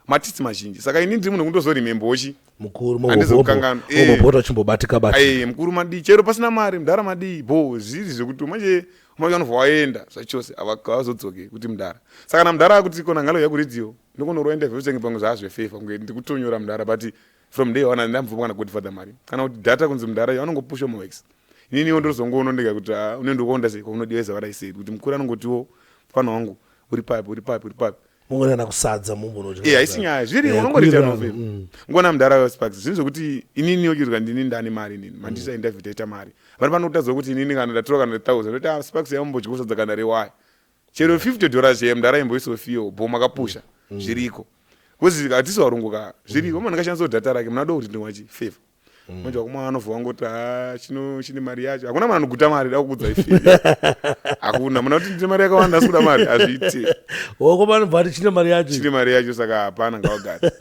matisi mazhinji. Saka ini ndiri munhu kundozoremembochi Mukuru. Handizokanganwa. Mombobota uchimbobatika batika. Ai, mukuru madii, chero pasina mari, mudhara madii bo, zviri zvekuti manje manje anobva waenda zvachose, havazodzoke kuti mudhara. Saka kana mudhara akuti kona ngalo yakuredio ndokunorwa interview senge pamwe zvaazvefefa kunge ndikutonyora mudhara, but from day one handambobva kana Godfather mari kana kuti data kunzi mudhara iyo anongopusha maworks. Ininiwo ndozongoona ndega kuti, ah, unenge ndikuonda sei kwaunodiwa zava raisei kuti mukuru anongotiwo mufana wangu uri papi, uri papi, uri papi. Mungonana kusadza mumbono. Haisi nyaya zviri unongorita nofeva ngona mudhara Sparks, zvinhu zvokuti inini yochirwa ndini ndane mari, inini mandisa interview taita mari, vari panotadza kuti inini kana ndatora kana 1000 ndoti, ah, Sparks yambodya kusadza kana rewaya chero $50 cheye mudhara imboisofiyo bo makapusha. Zviriko because hatisi varungu ka, zviriko munhu akashandisa data rake, munhu adoda kuti ndinwachi favor manje wakumwa anobva wangoti, ha, chino chine mari yacho. Hakuna munhu anoguta mari da kukudza ife, hakuna munhu akuti ndine mari yakawanda asi kuda mari, hazviiti. Wakomana ati chine mari yacho. Chine mari yacho, saka hapana, ngawagare.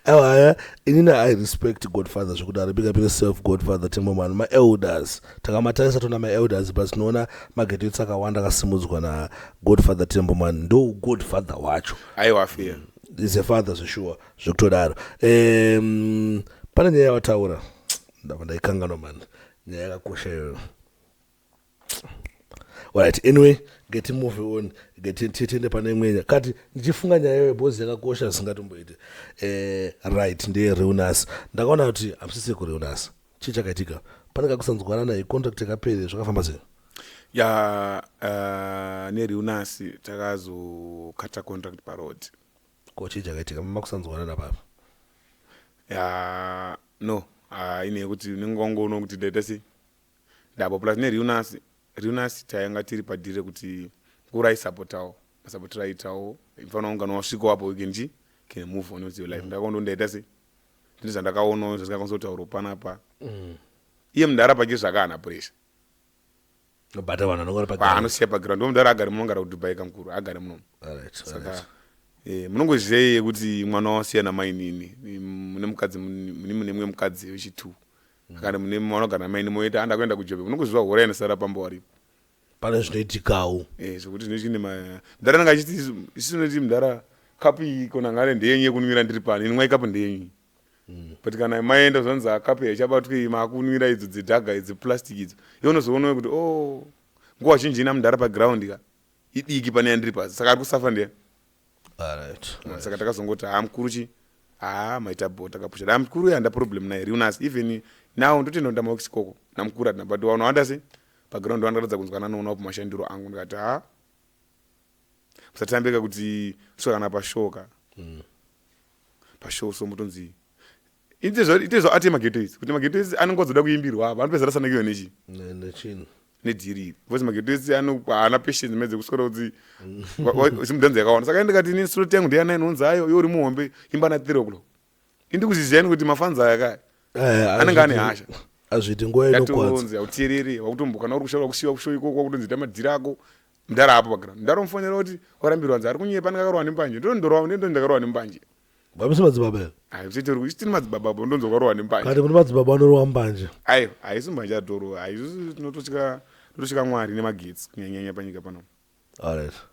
Aiwa, haya, inini I respect Godfather zvekudaro. Big up yourself, Godfather Timboman. Maelders takamatarisa, tona maelders, but tinoona magraduates akawanda akasimudzwa naGodfather Temboman. Ndo Godfather wacho. Aiwa, fear. Is a father zveshuwa, zvekutodaro. Pane nyaya yawataura, ndabva ndaikanganwa mani, nyaya yakakosha iyoyo. Alright, anyway, get move on, get tiende pane imwe nyaya. Kati ndichifunga nyaya iyoyo because yakakosha zvisingatomboiti. Right, ndeye Reunas. Ndakaona kuti hamusisi kuReunas. Chii chakaitika? Pane kakusanzwanana, yecontract yakapere, zvakafamba sei? Ya, neReunas takazokata contract paroad. Ko chii chakaitika? Mama kusanzwanana papa? Ya, no, ine yekuti unenge wangoona kuti ndaita sei ndapo. Plus neReunas, Reunas tainga tiri padhiri rekuti ngura aisapotawo, masapotero aitawo mfana wangu, kana wasvikawo apo, you can chi can move on with your life. Ndakaona ndaita sei, ndine zvandakaonawo zvasingakwanisa kutaura panapa. Iye mudhara pake zvakaana pressure. Nobata vanhu vanongori pa Paanosiya paground, ndo mudhara agare munogara kuDubai, kamukuru agare munomu. Saka munongoziva iye kuti mwana wasiya namainini, mune mukadzi, mune mumwe mukadzi wechitu, kana mune vanogara namaini, moita anda kuenda kujobe, munongoziva hora inosara pamba waripo. Pane zvinoitikawo. Zvokuti zvinoitika mudhara anenge achiti isu tinoti mudhara, kapu iyi konangare ndeyenyu yekunwira, ndiri pano, inwai, kapu ndeyenyu. But kana maenda zvanzi kapu haichabatwi, makunwira idzo dzedhaga, idzi plastic idzo, iwe unozoona kuti, oh, nguva zhinji ina mudhara paground ka idiki pane yandiri pasi, saka ari kusafa ndiya. Saka takazongoti, ha, mukuru chi, ha, maita bo, takapusha da mukuru, yanda problem naye Reunas. Even now ndotenda kuita maworks ikoko namukuru atina, but vanhu vawanda sei paground vandaratidza kunzwana noonawo pamashandiro angu. Ndikati, ha, musatambika kuti svika kana pashow ka, pashow so mutonzi ite zvo ati maghetto idzi, kuti maghetto idzi anenge ozoda kuimbirwa apa, anopedzera sanakiwa nechi Nechinhu. Nedhiri iri, because maghetto idzi haana patience medze kuswera kuti simudhanzi yakawanda. Saka ndikati, ini slot yangu ndeyana inonzi ayo, iwe uri muhombe, imba na 3 o'clock. Indikuzviziyani kuti mafanzi aya kaya anenge ane hasha. Azviti nguva inokwadza. Yatonzi hauteereri, wakutombo kana uri kushaura kusiwa kushow ikoko, wakutonzi ita madhiri ako mudhara apo paground. Mudhara umufonera kuti warambirwa, nzi ari kunyepa, anenge akarohwa nembanje. Ndondorohwa, ndendo ndakarohwa nembanje. Vamisi madzibaba here? Hai, usitori isitini madzibaba apo, ndonzi wakarohwa nembanje. Kati mune madzibaba anorohwa mbanje? Aiwa, haisi mbanje atorohwa, haisi. Tinototya Mwari nemagetsi kunyanyanya panyika pano.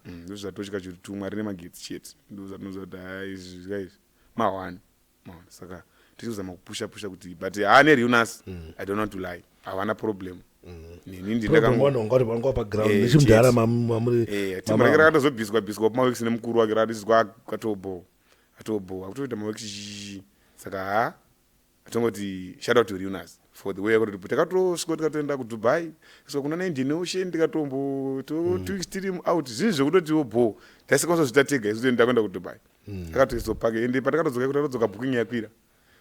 Ndozvatotya chiri tu, Mwari nemagetsi chete, ndo zvatinoziva kuti hai, izvi zvika izvi mahwani mahwani. Saka tiri kuzama kupusha pusha kuti, but haa, neReunas, I don't want to lie, havana problem neni. Problem vanhu vanga vanga paground nechimudhara mamuri. Timu rake rakatozobviswa bviswa pamaweeks nemukuru wake, rakatizwa atobo atobo akutoita maweeks zhizhi. Saka ha, atongoti shout out to Reunas for the way yakatoti takatosvika, tikatoenda kuDubai, kusvika kuna Indian Ocean, tikatombo 2 weeks tiri out, zvinhu zvekutotiwo bo taisikwanisa kuzviita tega isu, toenda kuenda kuDubai. Akatoizopake, ende patakatodzoka iko, takatodzoka booking yakwira,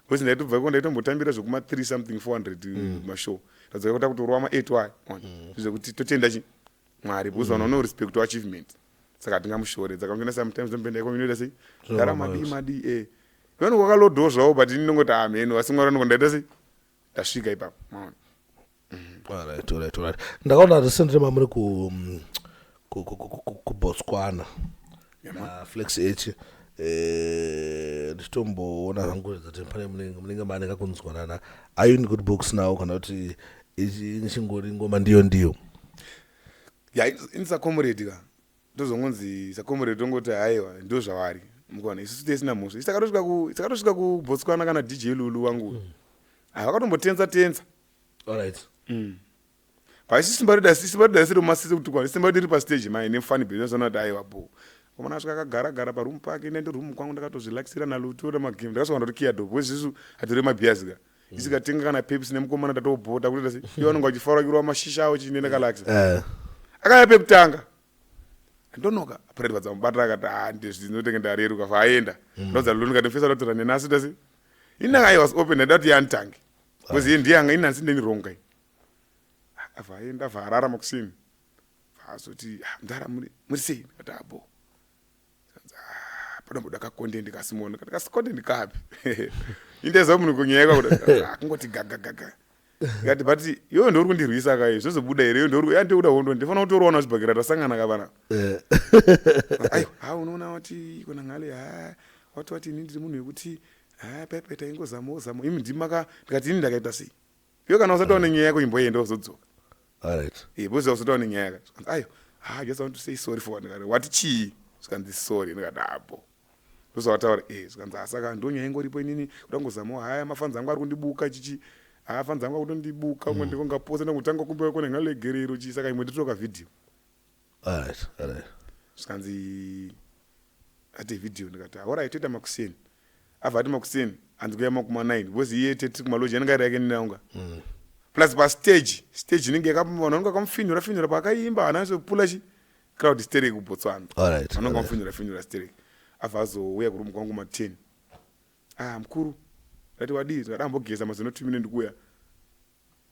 because ndaitobva iko ndaitombotambira zvekuma 3 something 400 mashow. Tadzoka iko takutorova ma 8 y zvekuti totenda chi Mwari, because vanhu vano respect achievement, saka hatingamushore. Saka ngena sometimes ndomboenda iko, inoita sei dara, madii madii, vanhu vakalodhawo zvavo, but ini ndongoti ameno, asi Mwari anongo ndaita sei ndasvika ipapo, maona. Alright, ndakaona recently mamuri kuBotswana naFlex H. Ndichitomboona zvangu kuti pane munenge mane kakunzwanana. Are you in good books now, kana kuti ichi chingori ngoma ndiyo ndiyo? Ya, ini sacomrade ka, ndozongonzi sacomrade, tongoti haiwa, ndo zvavari mukuona, isusu tesina mhosva. Isi takatosvika kuBotswana kana DJ Lulu wangu, vakatombotenza tenza. Paisi simba redu, asi simba redu asiri mumasisi kuti kwana simba redu riri pastage mai nefani business anoti aiwa bo. Komana asvika akagara gara paroom pake, nende room kwangu, ndakatozvirelaxira nalutora magame, ndakasvika ndoti dope because isusu hatiroi mabhias ka. Isikatenga kana Pepsi nemukomana, tatobhota kutoita sei, ivo vanonga vachifara kirwa mashisha avo chii nendakalaxa. Akauya pekutanga, ndonoka Fred vadzamubata, akati, "Ah, ndinotenge ndareruka." Fa aenda, ndodza Lulu, ndikati mfesa ndotora nenasi tasi inanga. I was open, ndaida kuti yanditange because iye ndiye anga inansi ndeni wrong kai. Abva aenda, abva arara makuseni, azoti, "Ah, mudhara, muri sei?" Ndikati, "Abo." "Padomboda kacontent kasimona." Ndikati, "Kacontent kapi?" Indeza munhu kunyaya kwakuda kungoti gaga gaga. Ndikati, "But iwewe ndouri kundirwisa kai, zvozobuda here? Iwe ndouri yandikuda hondo, ndifana kutorwana chibhakera, tasangana kapana." "Aiwa, ha, unoona wati kona ngale, ha, wati ini ndiri munhu wekuti, ha, paipai taingozamawo zamo, imi ndimaka." Ndikati, "Ini ndakaita sei? Iwe kana usati waone nyaya yako, imboenda uzodzoka." Because usati waone nyaya yako. Zvikanzi, "Ayo, ha, I just want to say sorry for." Ndikati, "Wati chii?" Zvikanzi, "Sorry." Ndikati, "Abo." Ndozvavataura zvikanzi asaka ndonyaya ingoripo inini kuda kungozamawo haya mafanzi angu ari kundibuka chichi haa fanzi angu akutondibuka umwe ndingongaposa ndangotanga kumbira kune ngalegerero chi saka imwe nditoka vhidhiyo. Alright, alright. Zvikanzi ati vhidhiyo ndikati alright toita makuseni. Abva ati makuseni hanzi kuya makuma 9 because iye tiri kumaloji anenge ari yake ninaunga. Plus pa stage, stage inenge vanhu vanenge vakamufinhura finhura paakaimba haana zopula chi crowd sterek kuBotswana. Alright. Vanenge vamufinhura finhura sterek. Abva azouya kuroom kwangu ma 10. Ah mukuru. Ndati wadii ndikada ambogeza mazino 2 minutes ndikuuya.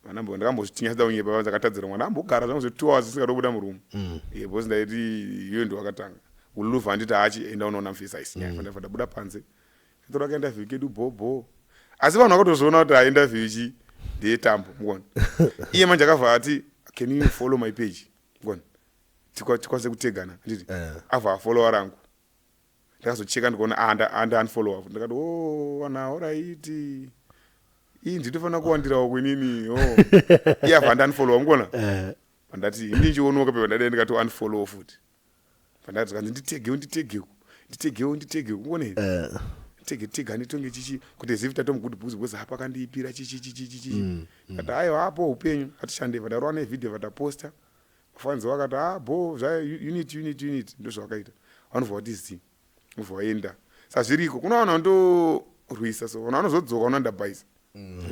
Vanambo ndakambozvitinya sida kunyepa ndakatadzira mwana ambogara zvangu zve 2 hours ndisingadobuda muroom. Because ndaiti iwe ndiwe wakatanga. Uluva handiti haachi enda unoona mfesi haisi nyaya. Ndabva ndabuda panze. Tora kaenda view kedu bho. Asi vanhu vakatozviona kuti haenda view chi ndeyetambo mukuona. Iye manje akabva ati can you follow my page? Mukuona. Tikwanise kutegana handiti. Abva afollowa rangu. Ndakazocheka ndikaona anda unfollow ndikati oh wana alright. Iyi nditofanira kuwandirawo kwinini. Oh. Iye abva anda unfollow mukuona. Pandati ini ndichionoka pepa ndadai ndikati unfollow futi. Pandati kanzi nditegewo nditegewo nditegewo nditegewo mukuona here? Tege tega nditonge chichi kuti zivi tato good books because hapa kandiipira chichi chichi chichi. Kati aiwa hapo upenyu atishande vadarwa ne video vataposta. Fanzi vakati ah bo zva unit unit unit ndozvavakaita. Vanobva vati zi. Vobva vaenda. Sazviriko kuna vanhu vanondorwisa so vanhu vanozodzoka vanondabhaisa.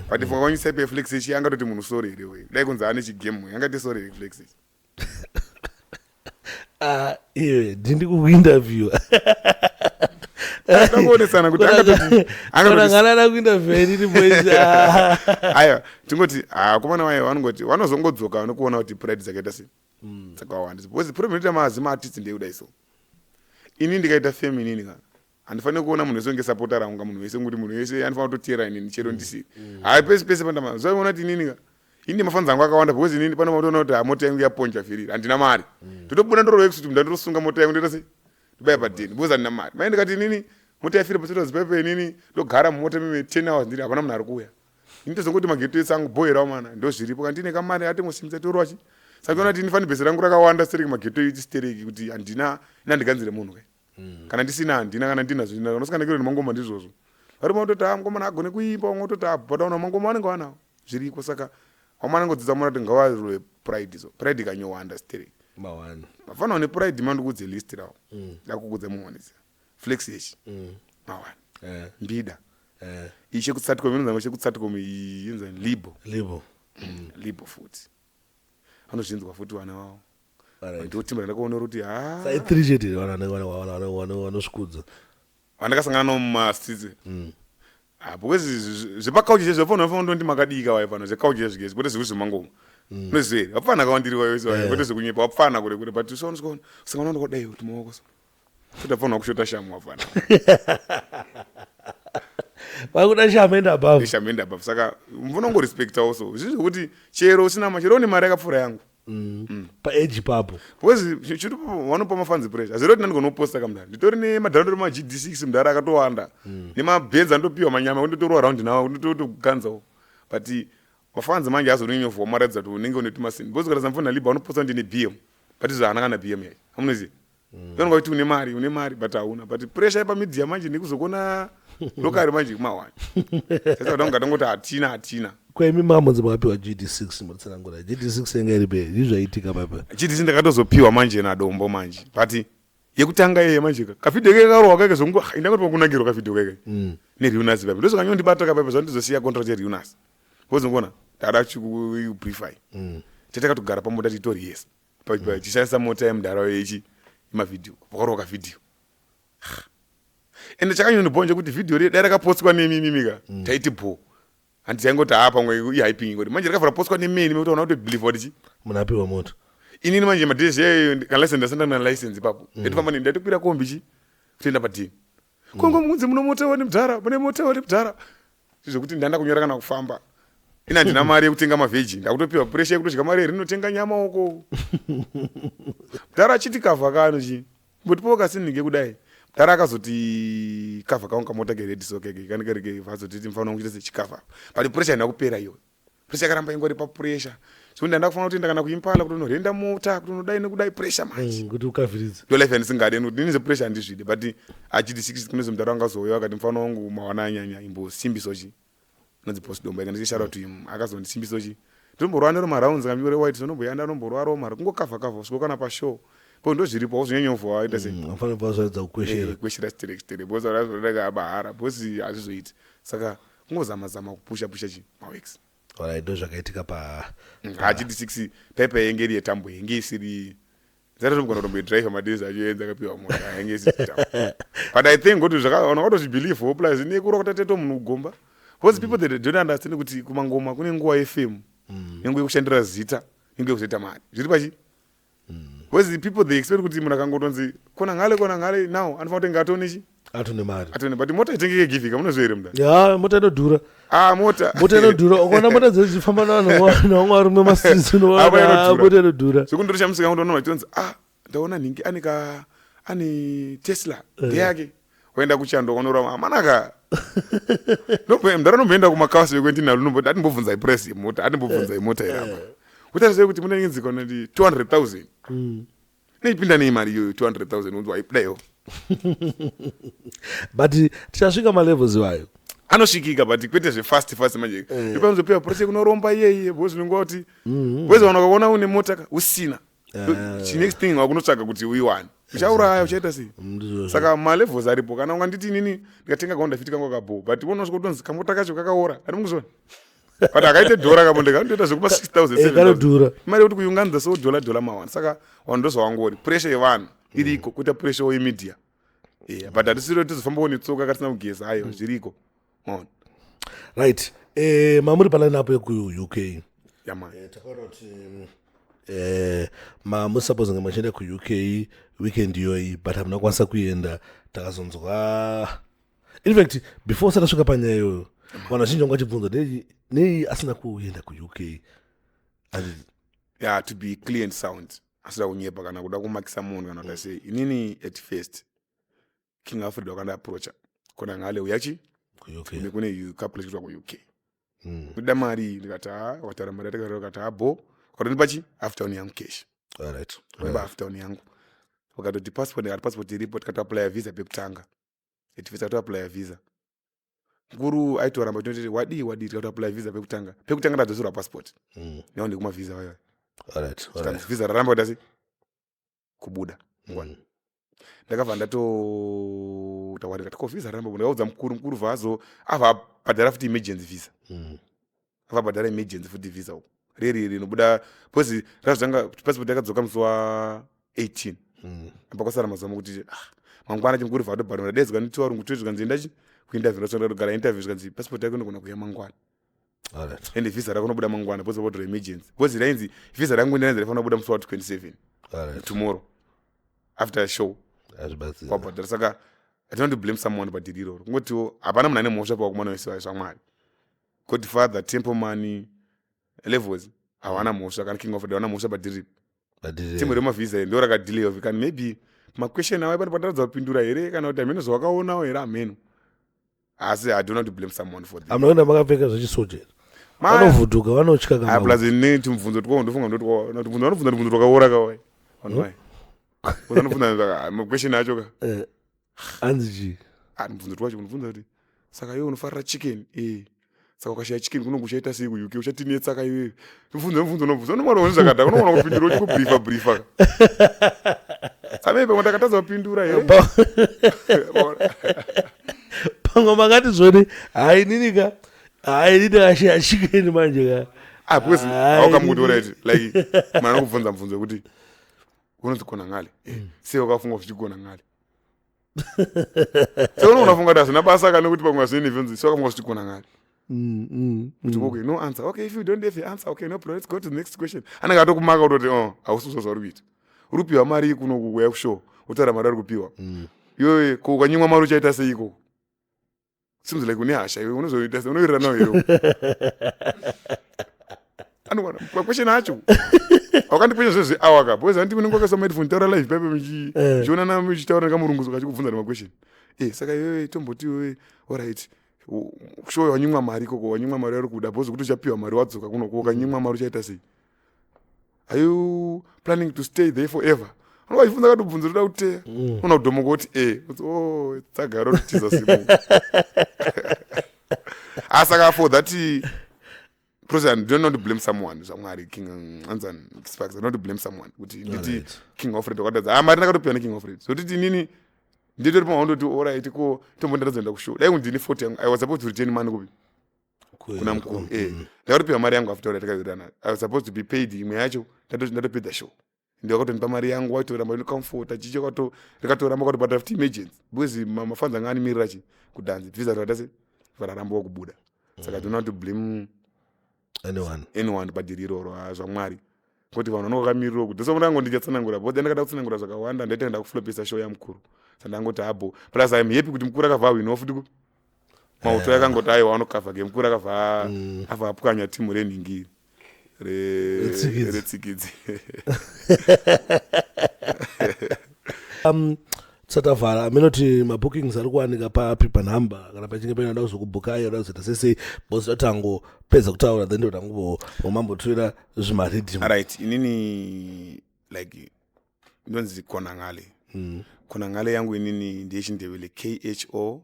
But funga kwanyisa pe flex ichi angatoti munhu sorry here we. Dai kunzi ane chigame angati sorry here flex ichi. Ah, iwe ndindi kuinterview. Ndakuonesana kuti angatoti angatoti kuinterview inini boys. Aiwa tingoti ah komana wayo vanongoti vanozongodzoka nokuona kuti pride dzakaita sei. Dzakawanda. Because problem inoita mazima artists ndeyekudai so. Ini ndikaita fame inini ka. Handifaniri kuona munhu wese unge supporter rangu ka munhu wese ngokuti munhu wese anofanira kutoteera inini chero ndisiri. Hayi pese pese pandama. Zvaona kuti inini ka. Ini mafanzi angu akawanda because inini pano matoona kuti mota yangu yaponja firiri handina mari. Ndotobuda ndorova kuti ndandosunga mota yangu ndoita sei? Ndobaya padheni because handina mari. Mai ndikati inini mota yafira pasota zipepe inini ndogara mumota mime 10 hours ndiri hapana munhu ari kuuya. Ini tozongoti mageto ese angu bhoherawo mana ndozviripo kana ndine kamari atingosimbisa torova chi. Saka unoona kuti ini fani bhesi rangu rakawanda stereki mageto iti stereki kuti handina ina ndiganzire munhu kai. Kana ndisina handina kana ndinazvo ndinazvo unosangana nemangoma ndizvozvo. Vari vanototi ah mngomana agone kuimba vamwe vototi ah but vana mangoma vanenge vanawo zviriko saka vamwe vanongodzidza mona kuti ngavarove pride so pride ikanyowanda stereki. Mawana. Vafana ne pride mandikudze list rawo. Ndakukudza muonesa. Flex ichi. Mawana. Mbida. Ichi chekutsatcom inonzi chekutsatcom iyi inonzi libo. Libo. Libo futi. Vanozvinzwa futi vana vavo. Ndotimba ndakaona kuti ah Sai three chete vana vanosvikudza. Vandakasangana navo mumastreets. Ah because zvepakauchi zvezvo vafana vafana ndondi makadika wayo pano zvekauchi zvezvo zvezvo kwete zvekuti zvemangoma. Unoziva here? Vapfana kawandiri wayo wayo kwete zvekunyepa vapfana kure kure but usaona usaona usangana ndokudai kuti maoko so. Kuti vapfana vakushota shamu vapfana. Vakuda shamu and above. Shamu and above saka unongorespecta also. Zvinhu zvekuti chero usina chero une mari yakapfuura yangu. Paage papo. Because chiri vanopa mafanzi pressure. Hazviro kuti ndandigonoposta kamudhara. Nditori nemadhara ma GD6 mudhara akatowanda. Nemabhenzi andopiwa manyama kundotorwa round nawo kundotoganzawo. But mafanzi manje azonyanyovhuwa maratidza kuti unenge une tumasini. Because kana zamfana Liba unoposta ndine BM. But izvo haana kana BM yacho. Amunoziva? Unonga kuti une mari, une mari but hauna. But pressure yepamedia manje nekuzokona lokari manje kumawani. Sasa kuti ungatongoti hatina hatina. Kwaimi mamonzi makapiwa GD6 mutsanangura. GD6 yanga iri pe zvaitika papa. GD6 ndakatozopiwa manje nadombo manje. But yekutanga iye manje ka kavideo keke karohwa keke zvongo indangoti pakunakirwa kavideo keke. NeReunas papo. Ndozvakanyondibata kapapo zvandizosiya contract yeReunas. Because ngona ndada kubriefy. Tatakatogara pamota titori yes. Tichishandisa mota yemudhara yechi yemavideo. Pakarohwa kavideo. Ende chakanyondibhonja kuti video riye dai rakapostwa nemimimi ka. Taiti bho. Handiti taingoti haa pamwe ihyping ingoti manje rakavhura postwa nemeni mekuti waona kuti believe kuti chi Munhu apiwa mota. Inini manje madhezi yayo kana license ndasandana na license ipapo. Ndaitofamba neni ndaitokwira kombi chi kutoenda padheni. Kongo munzi muno mota wani mudhara, mune mota wani mudhara. Zvekuti ndanda kunyora kana kufamba. Ina handina mari yekutenga mavheji, ndakutopiwa pressure yekutodya mari rinotenga nyama uko. Mudhara achiti kavha kano chi. Mbotipawo kasinike kudai. Mudhara akazoti kavha kangu kamota kered so keke kanenge kari vazotiti mufana wangu chite sechikavha. But pressure haina kupera iyoyo. Pressure yakaramba ingori papressure, zvekuti ndanda kufanira kutoenda kana kuImpala kuti unorenda mota, kuti unodai nekudai, pressure manje. Kuti ukavhiridza. Ndo life yandisingade, nekuti ini zvepressure handizvidi. But achiti 6 kune zomudhara wanga azouya akati, "Mufana wangu, mawana anyanya, imbosimbiso chi." Anonzi Boss Dombo, ikanditi shout out to him. Akazondisimbiso chi, ndomborwa nero marounds kamire white, ndomboyanda, ndomborwarawo mari kungokavha kavha kusvika kana pashow po ndo zviripo, hauzonyanyovha waita sei. Anofanira kubva zvaedza kukweshera. Kweshera sterek sterek, because razodaka bahara, because hazvizoiti. Saka kungozama zama kupusha pusha chi maworks. Alright, ndo zvakaitika pa Hachiti 6 paipa yenge iri yetambo, yenge isiri zatatomugona kutomboidrive madays acho enza akapiwa mota, yenge isiri tambo. But I think kuti vanhu vakatozvibelieve, plus nekurwa kutateto munhu kugomba, because people that don't understand kuti kumangoma kune nguva yefame, nenguva yekushandira zita, nenguva yekuzoita mari zviri pachi, because people, they expect kuti munhu akangotonzi Khonangale, Khonangale now, anofanira kutenga atone chi atone mari. Atone, but mota itengeke givika, munozviwa here mudhara? Ya, mota inodhura. Ah, mota. Mota inodhura. Ukaona mota dzichifamba navanhu navamwe varume mastreets, Ah, unoona inodhura. mota inodhura. Zvekundorishamisika kundoona vachitonzi, "Ah, ndaona nhingi ane ka ane Tesla ndeyake." Waenda kuchando kwanorama amanaka, mudhara nomboenda kumakausi ekwendinalo, nomboti atimbobvunzai price yemota, atimbobvunzai mota irapa kutarisai kuti muna inzi kana ndi 200 000 neipinda nei mari iyoyo 200 000, unzi waidaiwo. But tichasvika malevels iwayo. Anosvikika, but kwete zvefast fast manje. Ndopanozopiwa pressure kunoromba iyeiye, because unenge kuti, because vanhu vakaona une mota ka usina, next thing wakunotsvaga kuti uiwane, uchauraya, uchaita sei. Ndizvozvo. Saka malevels aripo. Kana unganditi inini ndikatenga kaHonda Fit kangu kabo, but unosvika kutonzi kamota kacho kakaora, ari mukuzviona, but akaite dhora kamo, ndikanotoita zvekupa 6000. Kanodhura. Mari yekuti kuiunganidza so dhola dhola mawani. Saka vanhu ndozvawangori, pressure yevanhu iriko, kuita pressure yemedia. Yeah, but hatisiro tizofambawo netsoka katisina kugeza, aiwa, zviriko, maona. Right, mamuri paline up yekuUK. Yamani. Takaona kuti mamusupposing machienda kuUK weekend iyoyi, but hamuna kukwanisa kuenda. Takazonzwa, in fact before usati asvika panyaya iyoyo, vanhu vazhinji vanga vachibvunza nei asina kuenda kuUK. Yeah, to be clear and sound, asida kunyepa kana kuda kumakisa munhu kana kuti sei, inini at first King Alfred wakandiapproacha, "Khonangale, uyachi kuUK." Kune couple chikuitwa kuUK, kuda mari. Ndikati, "Ha." Wakataura mari yatakataura, ukati, "Ha, bo." Wakatonipa chi half town yangu cash. Ndipa half town yangu, wakatoti passport, ndikati passport iripo. Tikatoapplya visa pekutanga, at first takatoapplya visa. Mukuru aitoramba tinotiti wadii wadii. Tikatoapplya visa pekutanga, pekutanga ndadzoserwa passport. Nao ndikumavhisa vayo. Tikanzi visa raramba kuita sei, kubuda. Ndakabva ndatotaura, ndikati, "Ko visa raramba?" Ndakaudza mukuru, mukuru vhazo abva abhadhara futi emergency visa. Abva abhadhara emergency futi visa uku reri rinobuda, because razvanga passport yakadzoka musi wa18. Apa kwasara mazuva mokuti, ah, mangwana chimukuru vha atobhadhara. Ndadaidzwa nitiwarungu toti, zvikanzi endachi kuinterview. Ndasvika ndogara interview, zvikanzi passport yako inogona kuuya mangwana. Ende visa rako nobuda mangwana, because vabhadhara emergency, because rainzi visa rangu ndirainzi raifanira kubuda musi wa27, tomorrow after show. Hazvibatsiri. Kwabhadhara. Saka I don't want to blame someone padhiri iroro, kungotiwo hapana munhu ane mhosva pakumana wese zvamwari. Godfather, Templeman, Levels hawana mhosva, kana King of hawana mhosva padhiri. Padhiri. Timu remavhisa ndo rakadhileyo kana maybe maquestion awo pane pataradza kupindura here, kana kuti hameno zvawakaonawo here, hameno. Asi I don't want to blame someone for this. Hamuna kuenda makapfeka zvechisoja here? Vanovhudhuka, vanotya. Ah, Kama plus ne tumubvunzo twawo, ndofunga ndotubvunzo vanobvunza tubvunzo twakaora kawai vanhu vai vanobvunza maquestion acho ka. Hanzi chii? Ah, mubvunzo twacho unobvunza kuti, "Saka iwe unofarira chicken e, saka ukashaya chicken kunonge uchaita sei kuUK? Uchatinetsa ka iwewe?" Mubvunzo, mubvunzo unobvunza unomwana unzi zvakadhaka, unogona kupindura uchikubriefa briefa ka. Samei pamwe ndakatadza kupindura here. Pamwe makati zvoni, "Hai, nini ka, hai, nini ndakashaya chicken manje ka." Ah, because Hai, aukamukuti, alright, like munhu anokubvunza mubvunzo wekuti, "Unonzi Khonangale, sei wakafunga kuti Khonangale?" So unogona kufunga kuti hazvina basa kana kuti pamwe hazvini bvunzi, "Sei wakafunga kuti Khonangale?" Kuti, "Okay, no answer. Okay, if you don't have an answer, okay, no problem, let's go to the next question." Anenge atokumaka kutoti, "Oh, hausi kuzwa zvauri kuita, uri kupiwa mari kuno kuuya kushow, wotaura mari ari kupiwa iwewe. Ko ukanyimwa mari uchaita sei ikoko? Seems like une hasha iwe, unozoita sei? Unowirirana nawo here?" Anowana maquestion acho wakandikwesha zvezveawa ka, because handiti unenge wakaisa maheadphone, taura live pepe, muchionana, muchitaura nekamurunguzo kachikubvunza nemaquestion. E, saka iwewe, tomboti iwewe, alright. Sure wanyimwa mari ikoko, wanyimwa mari yauri kuda because kuti uchapiwa mari wadzoka kunoko, ukanyimwa mari uchaita sei? Are you planning to stay there forever? Unenge wachifunza katobvunza toda kuteya. Una kudhomoka kuti e o tsagara kutiza simu. Asaka for that process, I don't want to blame someone. Zvamwari, King anzani Sparks, I don't want to blame someone kuti nditi King Alfred wakatadza. Ah, mari ndakatopiwa neKing Alfred, so titi inini nditori pamaundoti alright, ko tombondaradza kuenda kushow, dai kundini 40 yangu, I was supposed to return money kupi? Kuna mukuru. Ndakatopiwa mari yangu after takawirirana. I was supposed to be paid imwe yacho ndatopedza show. Ndakatonipa mari yangu, waitoramba inokamfota chichi rikatoramba katobata futi emergency because mafans anga animirira chi kudhanzi visa rakatase vararambawo kubuda. Saka don't want to blame anyone. Anyone padhiri iroro. Ah, zvamwari, kuti vanhu vanonga vakamirirawo kuti so ndango ndichatsanangura because ndakada kutsanangura zvakawanda, ndaita ndakuflopisa show yamukuru. Saka ndangoti habo, plus I'm happy kuti mukuru akabva awinawo futi mauto yakangoti aiwa, anokavha ge mukuru akabva abva apwanya timu renhingi Retsikidzi. Retsikidzi. Tisati tavhara, aminoti mabookings ari kuwanika papi, panhamba, kana pachinge paine ada kuzokubhukai, ada kuzoita sesei? Because tatangopedza kutaura, then ndotanguvo mambotorera zvimariddim. Right, inini like ndonzi Khonangale. Khonangale yangu inini ndeyechindebele, Khona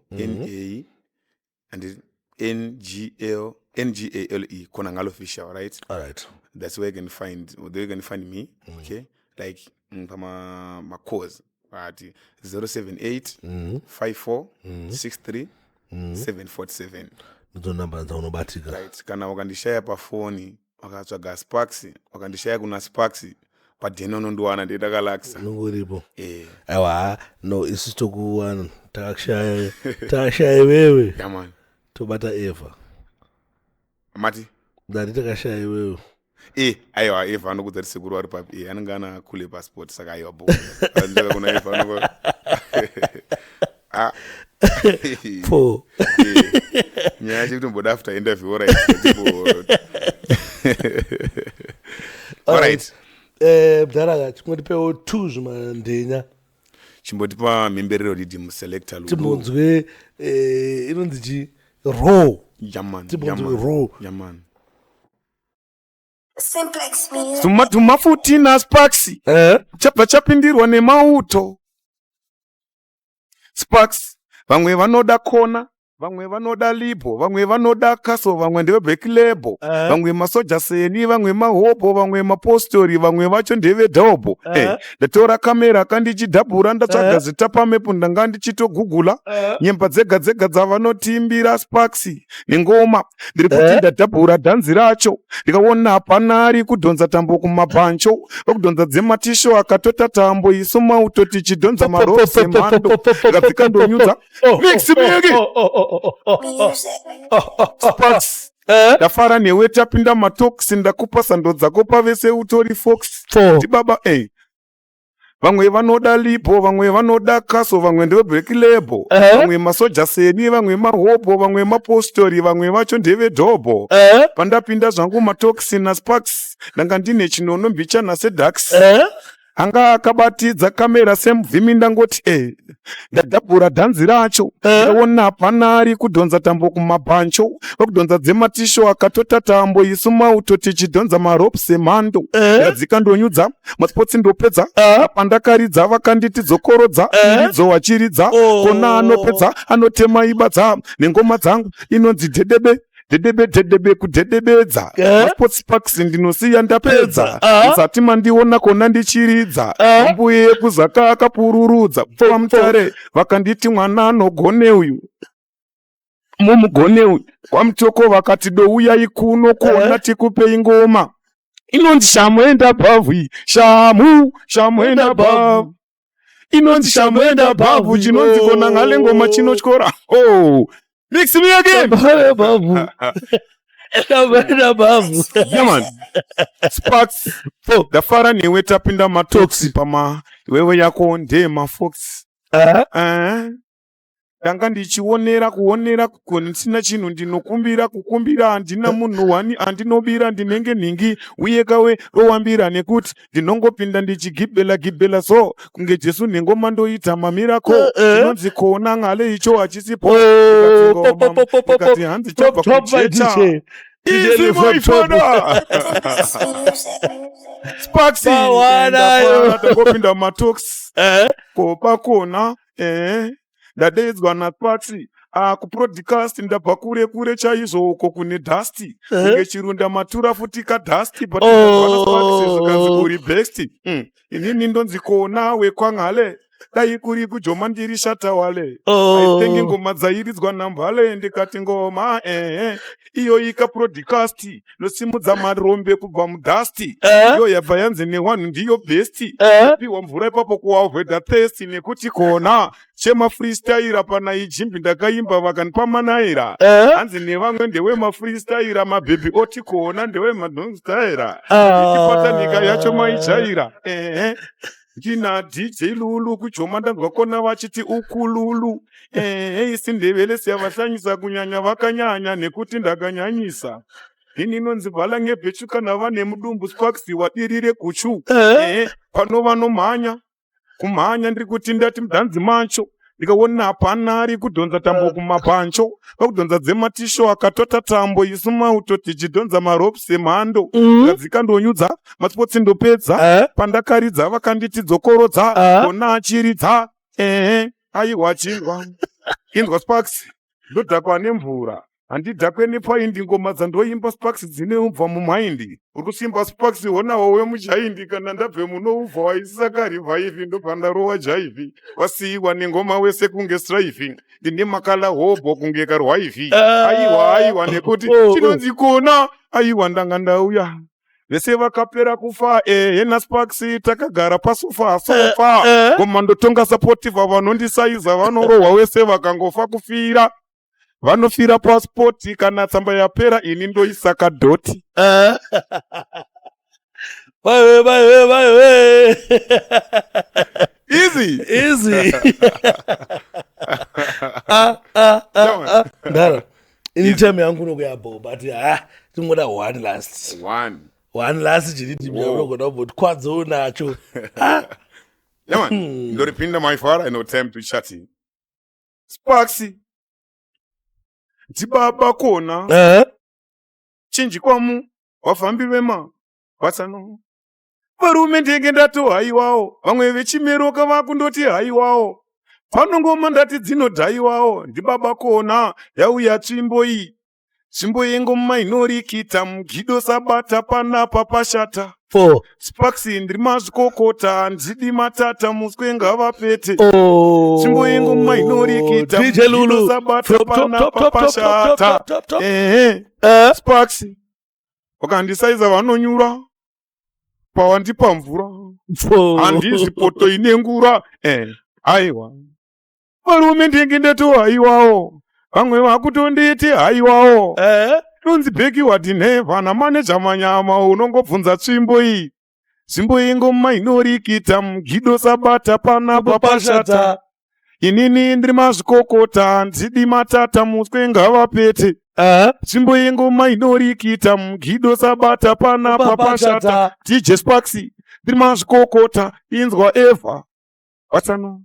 and Ngl Ngale, Khonangale Official, right? All right. That's where you can find, there you can find me. Okay, like pama macause ati 078 54 63 747. Ndidzo namba dzaunobatika. Right, kana ukandishaya pafoni, wakatsvaga Sparks, wakandishaya kuna Sparks padheni, unondiwana ndeidakalakisa. Unongoripo. Eh. Aiwa, no, isusu tokuwana, takakushaya, takashaya iwewe. Yeah man. Tobata Eva. Mati? Ndati takashaya iwewe. E, aiwa, Eva anokudza kuti sekuru vari papi. E, anenge ana kule passport, saka aiwa, bo ndaka kuna Eva anongo. Ah. Four. Eh, nyaya yacho kutomboda after interview. Alright. Alright. Mdharaka, chingotipewo two zvimandenya. Chimbotipa mhemberero riddim selector Ludo. Timbonzwe inonzi chi raw. Yeah man. Timbonzwe raw. Yeah man. Simplex Music. Dhuma futi naSparks. Chabva chapindirwa nemauto Sparks. Vamwe vanoda Kona, vamwe vanoda Libo, vamwe vanoda Kaso, vamwe ndeveblack label, vamwe masoja seni, vamwe mahobho, vamwe mapostori, vamwe vacho ndevedhobho. Ndatora kamera kandichidhabhura, ndatsvaga zita pamepu, ndanga ndichitogugula nyemba dzega dzega dzavanotimbira Sparks nengoma. Ndiri kuti ndadhabhura dhanzi racho, ndikaona hapana ari kudhonza tambo kumabhancho, vakudhonza dzematisho akatota tambo, isu mauto tichidhonza marosi emhando, ndikadzika ndonyudza mix miki. Music. Sparks, ndafara newe, tapinda matox, ndakupa sando dzako pavese, utori fox. Four. Ndibaba. Vamwe vanoda Libo, vamwe vanoda Kaso, vamwe ndeveblack label, vamwe masoja seni, vamwe mahobho, vamwe mapostori, vamwe vacho ndevedhobho. Pandapinda zvangu matoxi naSparks, ndanga ndine chinono mbichana sedax, anga akabatidza kamera semuvhimi. Ndangoti ndadhabhura dhanzi racho, ndaona hapana ari kudhonza tambo kumabhancho, vakudhonza dzematisho akatota tambo, isu mauto tichidhonza maropes emhando, ndikadzika ndonyudza masipotsi, ndopedza pandakaridza, vakanditi dzokorodza iridzo wachiridza. Kona anopedza, anotema ibadza nengoma dzangu, inonzi dhedebe dhedebe dhedebe kudhedebedza. Masports Sparks ndinosiya ndapedza. Musati mandiona kona ndichiridza, mbuye yekuzaka akapururudza pamutare, vakanditi mwana anogone uyu, mumugone uyu. Kwamutoko vakati douyai kuno kuona tikupei ngoma inonzi Shamu enda bhavhu. Shamu, Shamu enda bhavhu, inonzi Shamu enda bhavhu, chinonzi kona ngale ngoma chinotyora. Oh, mix me again. Babu. Babu. Yeah man, Sparks, ndafara newe, tapinda matoxi pama iwewe yako ndemafox. Ndanga ndichionera kuonera kugoni ndisina chinhu ndinokumbira kukumbira handina munhu wani andinobira ndinenge nhingi uye kawe rowambira nekuti ndinongopinda ndichigibhela gibhela so kunge Jesu nengoma ndoita mamirako ndinonzi kona ngale icho hachisipo Oh, ndikati po, po, ngoma po, po, po, po. ndikati hanzi Top, chabva top, my kujecha DJ. DJ Easy from my top. father. Sparks Mawanayo. ndangopinda mumatox kopa kona ndadeedzwa naSparks kuprodcast ndabva kure kure chaizvo uko kune dust kunge chirunda matura futi kadust but ndabva naSparks zvikanzi uri best. Inini ndonzi kona wekwangale dai kuri kujoma ndiri shatawale aitengi ngoma dzairidzwa nambale ndikati ngoma iyo ikaprodcast nosimudza marombe kubva mudust iyo yabva yanzi newanhu ndiyo best piwa mvura ipapo kuavoida thirst nekuti kona chema freestyler pana ijimbi ndakaimba vakandipa manaira hanzi nevamwe ndewemafreestyler mabhebhi oti kona ndewemadonstyler ichipata nyika yacho maijaira ndina DJ Lulu kujoma ndanzwa kona vachiti ukululu isiNdebele siyavahlanyisa kunyanya vakanyanya nekuti ndakanyanyisa ini nonzi bhala ngebhechu kana vane mudumbu Sparks wadirire guchu pano vanomhanya kumhanya ndiri kuti ndati mudhanzi macho ndikaona hapana ari kudhonza tambo kumapancho vakudhonza dzematisho akatota tambo isu mauto tichidhonza maropes emhando ndikadzika ndonyudza masipotsi ndopedza pandakaridza vakanditi dzokorodza kona achiridza aiwa chingwa inzwa Sparks ndodhakwa nemvura handidhakwe nepaindi ngoma dzandoimba Sparks dzine ubva mumaindi uri kusimba Sparks honawo wemujaindi kana ndabve muno ubva waisisa karivhaivi ndobva ndarowa jaivhi wasiyiwa nengoma wese kunge striving ndine makala hobho kunge karwaivhi aiwa aiwa nekuti chinonzi kona aiwa ndanga ndauya vese vakapera kufa naSparks takagara pasofa sofa ngoma ndotonga sapotifa vanondisaiza vanorohwa wese vakangofa kufira vanofira pasipoti kana tsamba yapera ini ndoisa kadhoti. Bye, bye, bye, bye. Easy. Easy. Ah, ah, ah, ah. Ndara. Ini time yangu nokuyabho but tingoda one last. One. One last chiri Whoa. unogona kumboti kwadzo unacho. Ah. Yeah, man. Ndoripinda my father no time to chatting. Sparks. Ndibaba kona chinji kwamu vafambi vema vasano varume ndenge ndato haiwawo vamwe vechimeroka vakundoti haiwawo pano ngoma ndati dzinodhaiwawo ndibaba kona yauya tsvimbo iyi tsvimbo yengoma inorikita mugido sabata panapa pashata Four. Sparks ndiri mazvikokota handidi matata muswe ngavapete Oh. tsvimbo yengoma inorikita DJ mugido Lulu. sabata From top, top, panapa top, top, top, pashata top, top, top. Sparks wakandisaiza vanonyura pawandipa mvura Four. handizi poto ine ngura aiwa varume ndenge ndati haiwawo vamwe vakutonditi haiwawo nonzi bheki wati nevana maneja manyama unongobvunza tsvimbo iyi tsvimbo yengoma inorikita mugido sabata panapa pashata inini ndiri mazvikokota handidi matata muswe ngavapete tsvimbo yengoma inorikita mugido sabata panapa pashata DJ Sparks ndiri mazvikokota inzwa eva vasano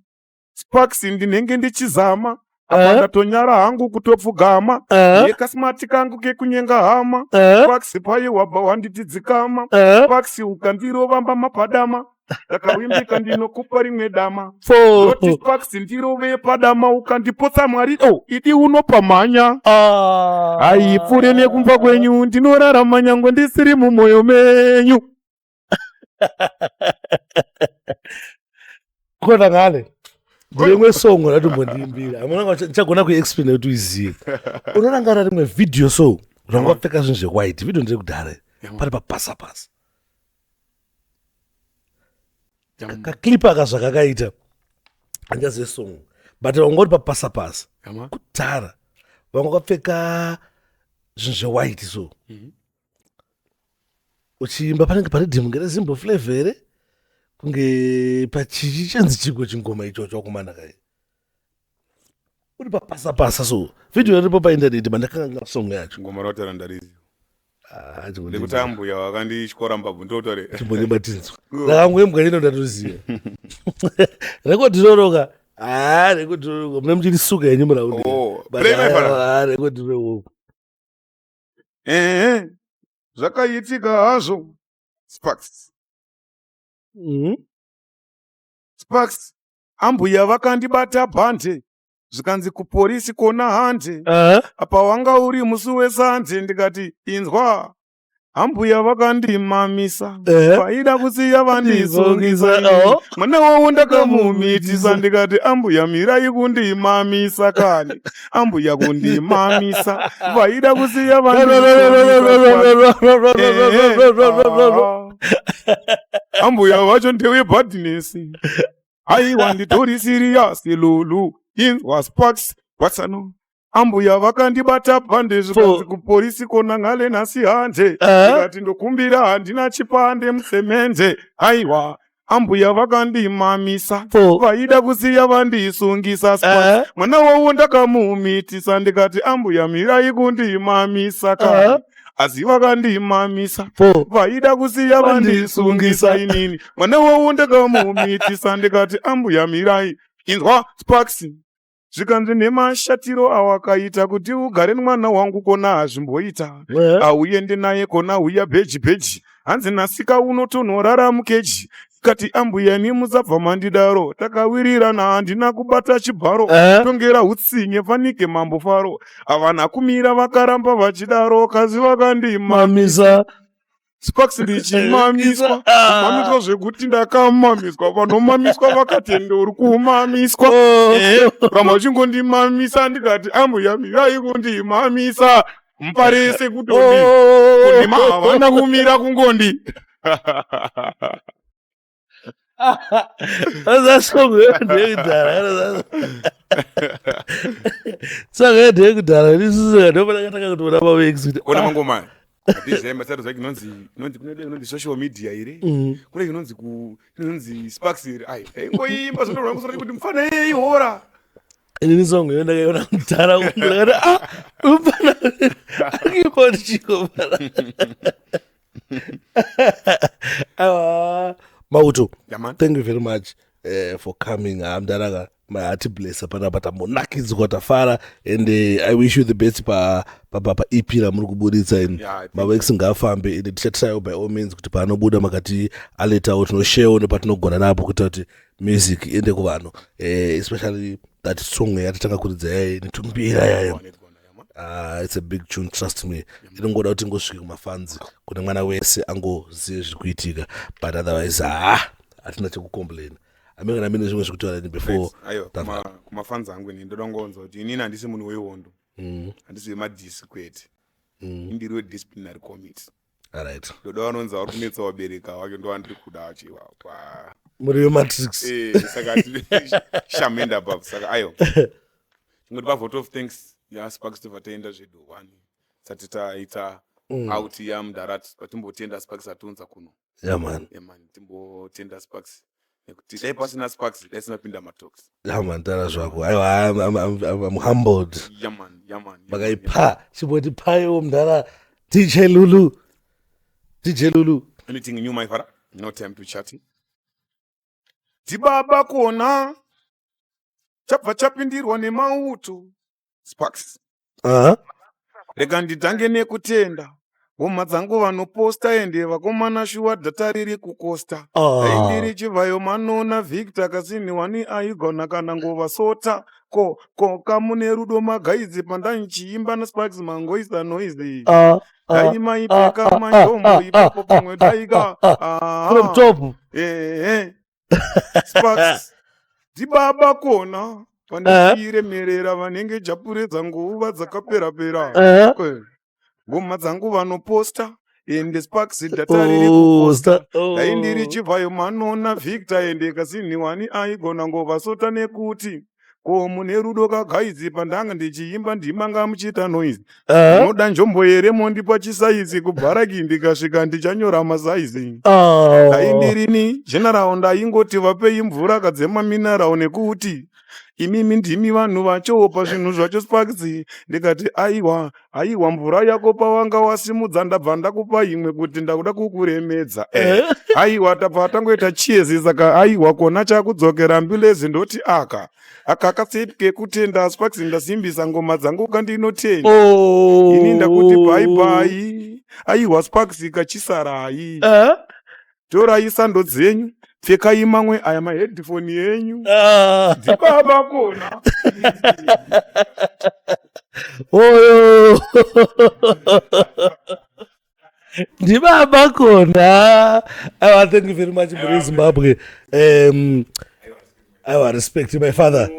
Sparks ndinenge ndichizama apa ndatonyara hangu kutopfugama yekasimati kangu kekunyenga hama Sparks paye wabva wanditidzikama Sparks ukandirovamba mapadama ndakawimbika ndinokupa rimwe dama Four. ndoti Sparks ndirove padama ukandipotsa mwari oh idi unopa mhanya haipfure nekumba kwenyu ndinorarama nyangwe ndisiri mumwoyo menyu. Kona ngale ndine song ratombondiimbira hamuna ndichagona kuexplaina kuti uizive unorangara rimwe video so ranga wapfeka zvinhu zvewhite video nderekudhara pari papasapasa kaclip aka zvakakaita handichazive song but vanga uri papasapasa kudhara vanga wakapfeka zvinhu zvewhite so uchiimba panenge pane dhimu ngerezimbo flavor here kunge pachichi chenzi chiko chingoma ichocho wakumana kai. Uri papasa pasa so video iripo painternet, mandakanga song yacho. Ngoma rautaura ndariziva. Ah, Nekuti ambuya vakandityora mbabvu, ndotore. Chimbondibatinzwa ndakangoimbwa ino, ndatoziva rekodhi iroroka. Ah, rekodhi iroroka mune muchirisuka henyu muraundi. Oh, play my father. Rekodhi iroro. Ehe, zvakaitika hazvo, Sparks. Sparks, ambuya vakandibata bhande, zvikanzi kuporisi kona hande. Apa wanga uri musi weSande. Ndikati, inzwa, ambuya vakandimamisa, vaida kusiya vandisungisa. Mwana wavo ndakamumitisa. Ndikati, ambuya, mirai kundimamisa kani, ambuya kundimamisa, vaida kusiya vandisungisa. Ambuya vacho ndewebadness. Aiwa, nditori serious, Lulu. Inzwa, Sparks, watsano ambuya vakandibata bhande, zvikanzi kuporisi kona ngale nhasi hande. Ndikati, ndokumbira, handina chipande musemende. Aiwa, ambuya vakandimamisa, vaida kusiya vandisungisa. Sparks, mwana wavo ndakamumitisa. Ndikati, ambuya, mirai kundimamisa kani, asi vakandimamisa, vaida kusiya vandisungisa. Inini mwana wavo ndakamumitisa. Ndikati, ambuya, mirai. Inzwa, Sparks, zvikanzi nemashatiro awakaita kuti ugare nemwana wangu kona hazvimboita. Auende naye kona, uya bheji bheji, hanzi nasika unotonorara mukeji. Kati, ambuya, ni musabva mandidaro, takawirirana, handina kubata chibharo. Tongera utsinye fanike mambo Faro, havana kumira, vakaramba vachidaro, kazi vakandima Mamisa. Sparks, ndichimamiswa, kumamiswa zvekuti ndakamamiswa, vanomamiswa vakatende uri kumamiswa. Ramba uchingondimamisa. Ndikati, ambuya, mirai kundimamisa, muparese kutondi kundima, havana kumira kungondi. Song ndeyekudhara, song ndeyekudhara. Isusu ndopatakatanga kutoona maweeks kuti Ona mangoma adizemba sati zvake inonzi kune inonzi social media here, kune inonzi ku inonzi Sparks here. Ai, ingoimba zvotorwa kusoro kuti mufana yeye ihora. Inini song iyo ndakaiona kudhara, ndakati, ah, umfana akuimba ndichiko pana. Aiwa, Mauto. Yeah, man. Thank you very much for coming. Mdaraka mahatiblessa panapa, tambonakidzwa, tafara, and I wish you the best pa pa pa, pa EP ramuri kubuditsa and Yeah, I think- maworks ngaafambe, and tichatryawo by all means kuti paanobuda makati aletawo, tinosharewo nepatinogona napo kuita kuti music iende kuvanhu, especially that song yatatanga kuridza yai netumbira yayo. It's a big tune, trust me. Inongoda kuti ingosvike kumafanzi, kune mwana wese angozive zviri kuitika, but otherwise, ha, hatina chekucomplain. Amene kana mine zvimwe zvekutaura ini before Aiwa, tavhara. Kumafanzi angu ini ndoda kungonzwa kuti inini handisi munhu wehondo, handisi wemadhisi kwete. Indiri wedisciplinary committee. Ndoda vanonzi vari kunetsa vabereki vake, ndo vandiri kuda achiwa. Muri wematrix. Saka shamend above. Saka aiwa, chingoti pavote of thanks yaSparks, tobva taenda zvedu one sati taita out yamudharat, patimbotenda Sparks atiunza kuno. Yeah, man. Yeah, man, timbotenda Sparks nekuti dai pasina Sparks dai sinapinda matalks. Yeah, man, tara zvako. Aiwa, I'm humbled. Yaman, yaman. Makaipa, chimboti paiwo mudhara DJ Lulu, DJ Lulu. Anything new, my father? No time to chat. Dzibaba kona chabva chapindirwa nemauto, Sparks. Rega nditange nekutenda homa dzangu vanoposta, ende vakomana shuwa data riri kukosta. Ndiri Chivhayo manona Victor kasini wani aigona kana ngova sota ko ko kamune rudo magaidzi pandanchiimba naSparks mangoisa noise. Dai maipfeka manjombo ipapo pamwe daika. From top. Ehe, Sparks, ndibaba kona vandichiremerera, vanenge japureza nguva dzakapera-pera. Ngoma dzangu vanoposta, ende Sparks data riri kukosta. Dai ndiri Chivhayo manona Victor, ende kasini wani aigona ngova sota nekuti ko mune rudo kagaidzi pandanga ndichiimba ndimanga muchiita noise. Munoda njombo here, mondipa chisaizi, kubharaki ndikasvika ndichanyora masaizi. Dai ndirini general ndaingoti vapei mvura kadzema mineral nekuti Imimi ndimi vanhu vacho pazvinhu zvacho Sparks. Ndikati aiwa, aiwa mvura yako pawanga wasimudza ndabva ndakupa imwe kuti ndakuda kukuremedza. Aiwa tabva tangoita cheers saka aiwa kona chakudzokera ambulance ndoti aka. Aka kasepi kekutenda Sparks ndasimbisa ngoma dzangu kandinotenda. Oh. Ini ndakuti bye bye. Aiwa Sparks kachisarai. Torai sando dzenyu, pfekai mamwe aya mahedhifoni enyu. Ndibaba kona. Oyo. Ndibaba kona. Aiwa, thank you very much, Mure Zimbabwe. Aiwa, respect my father.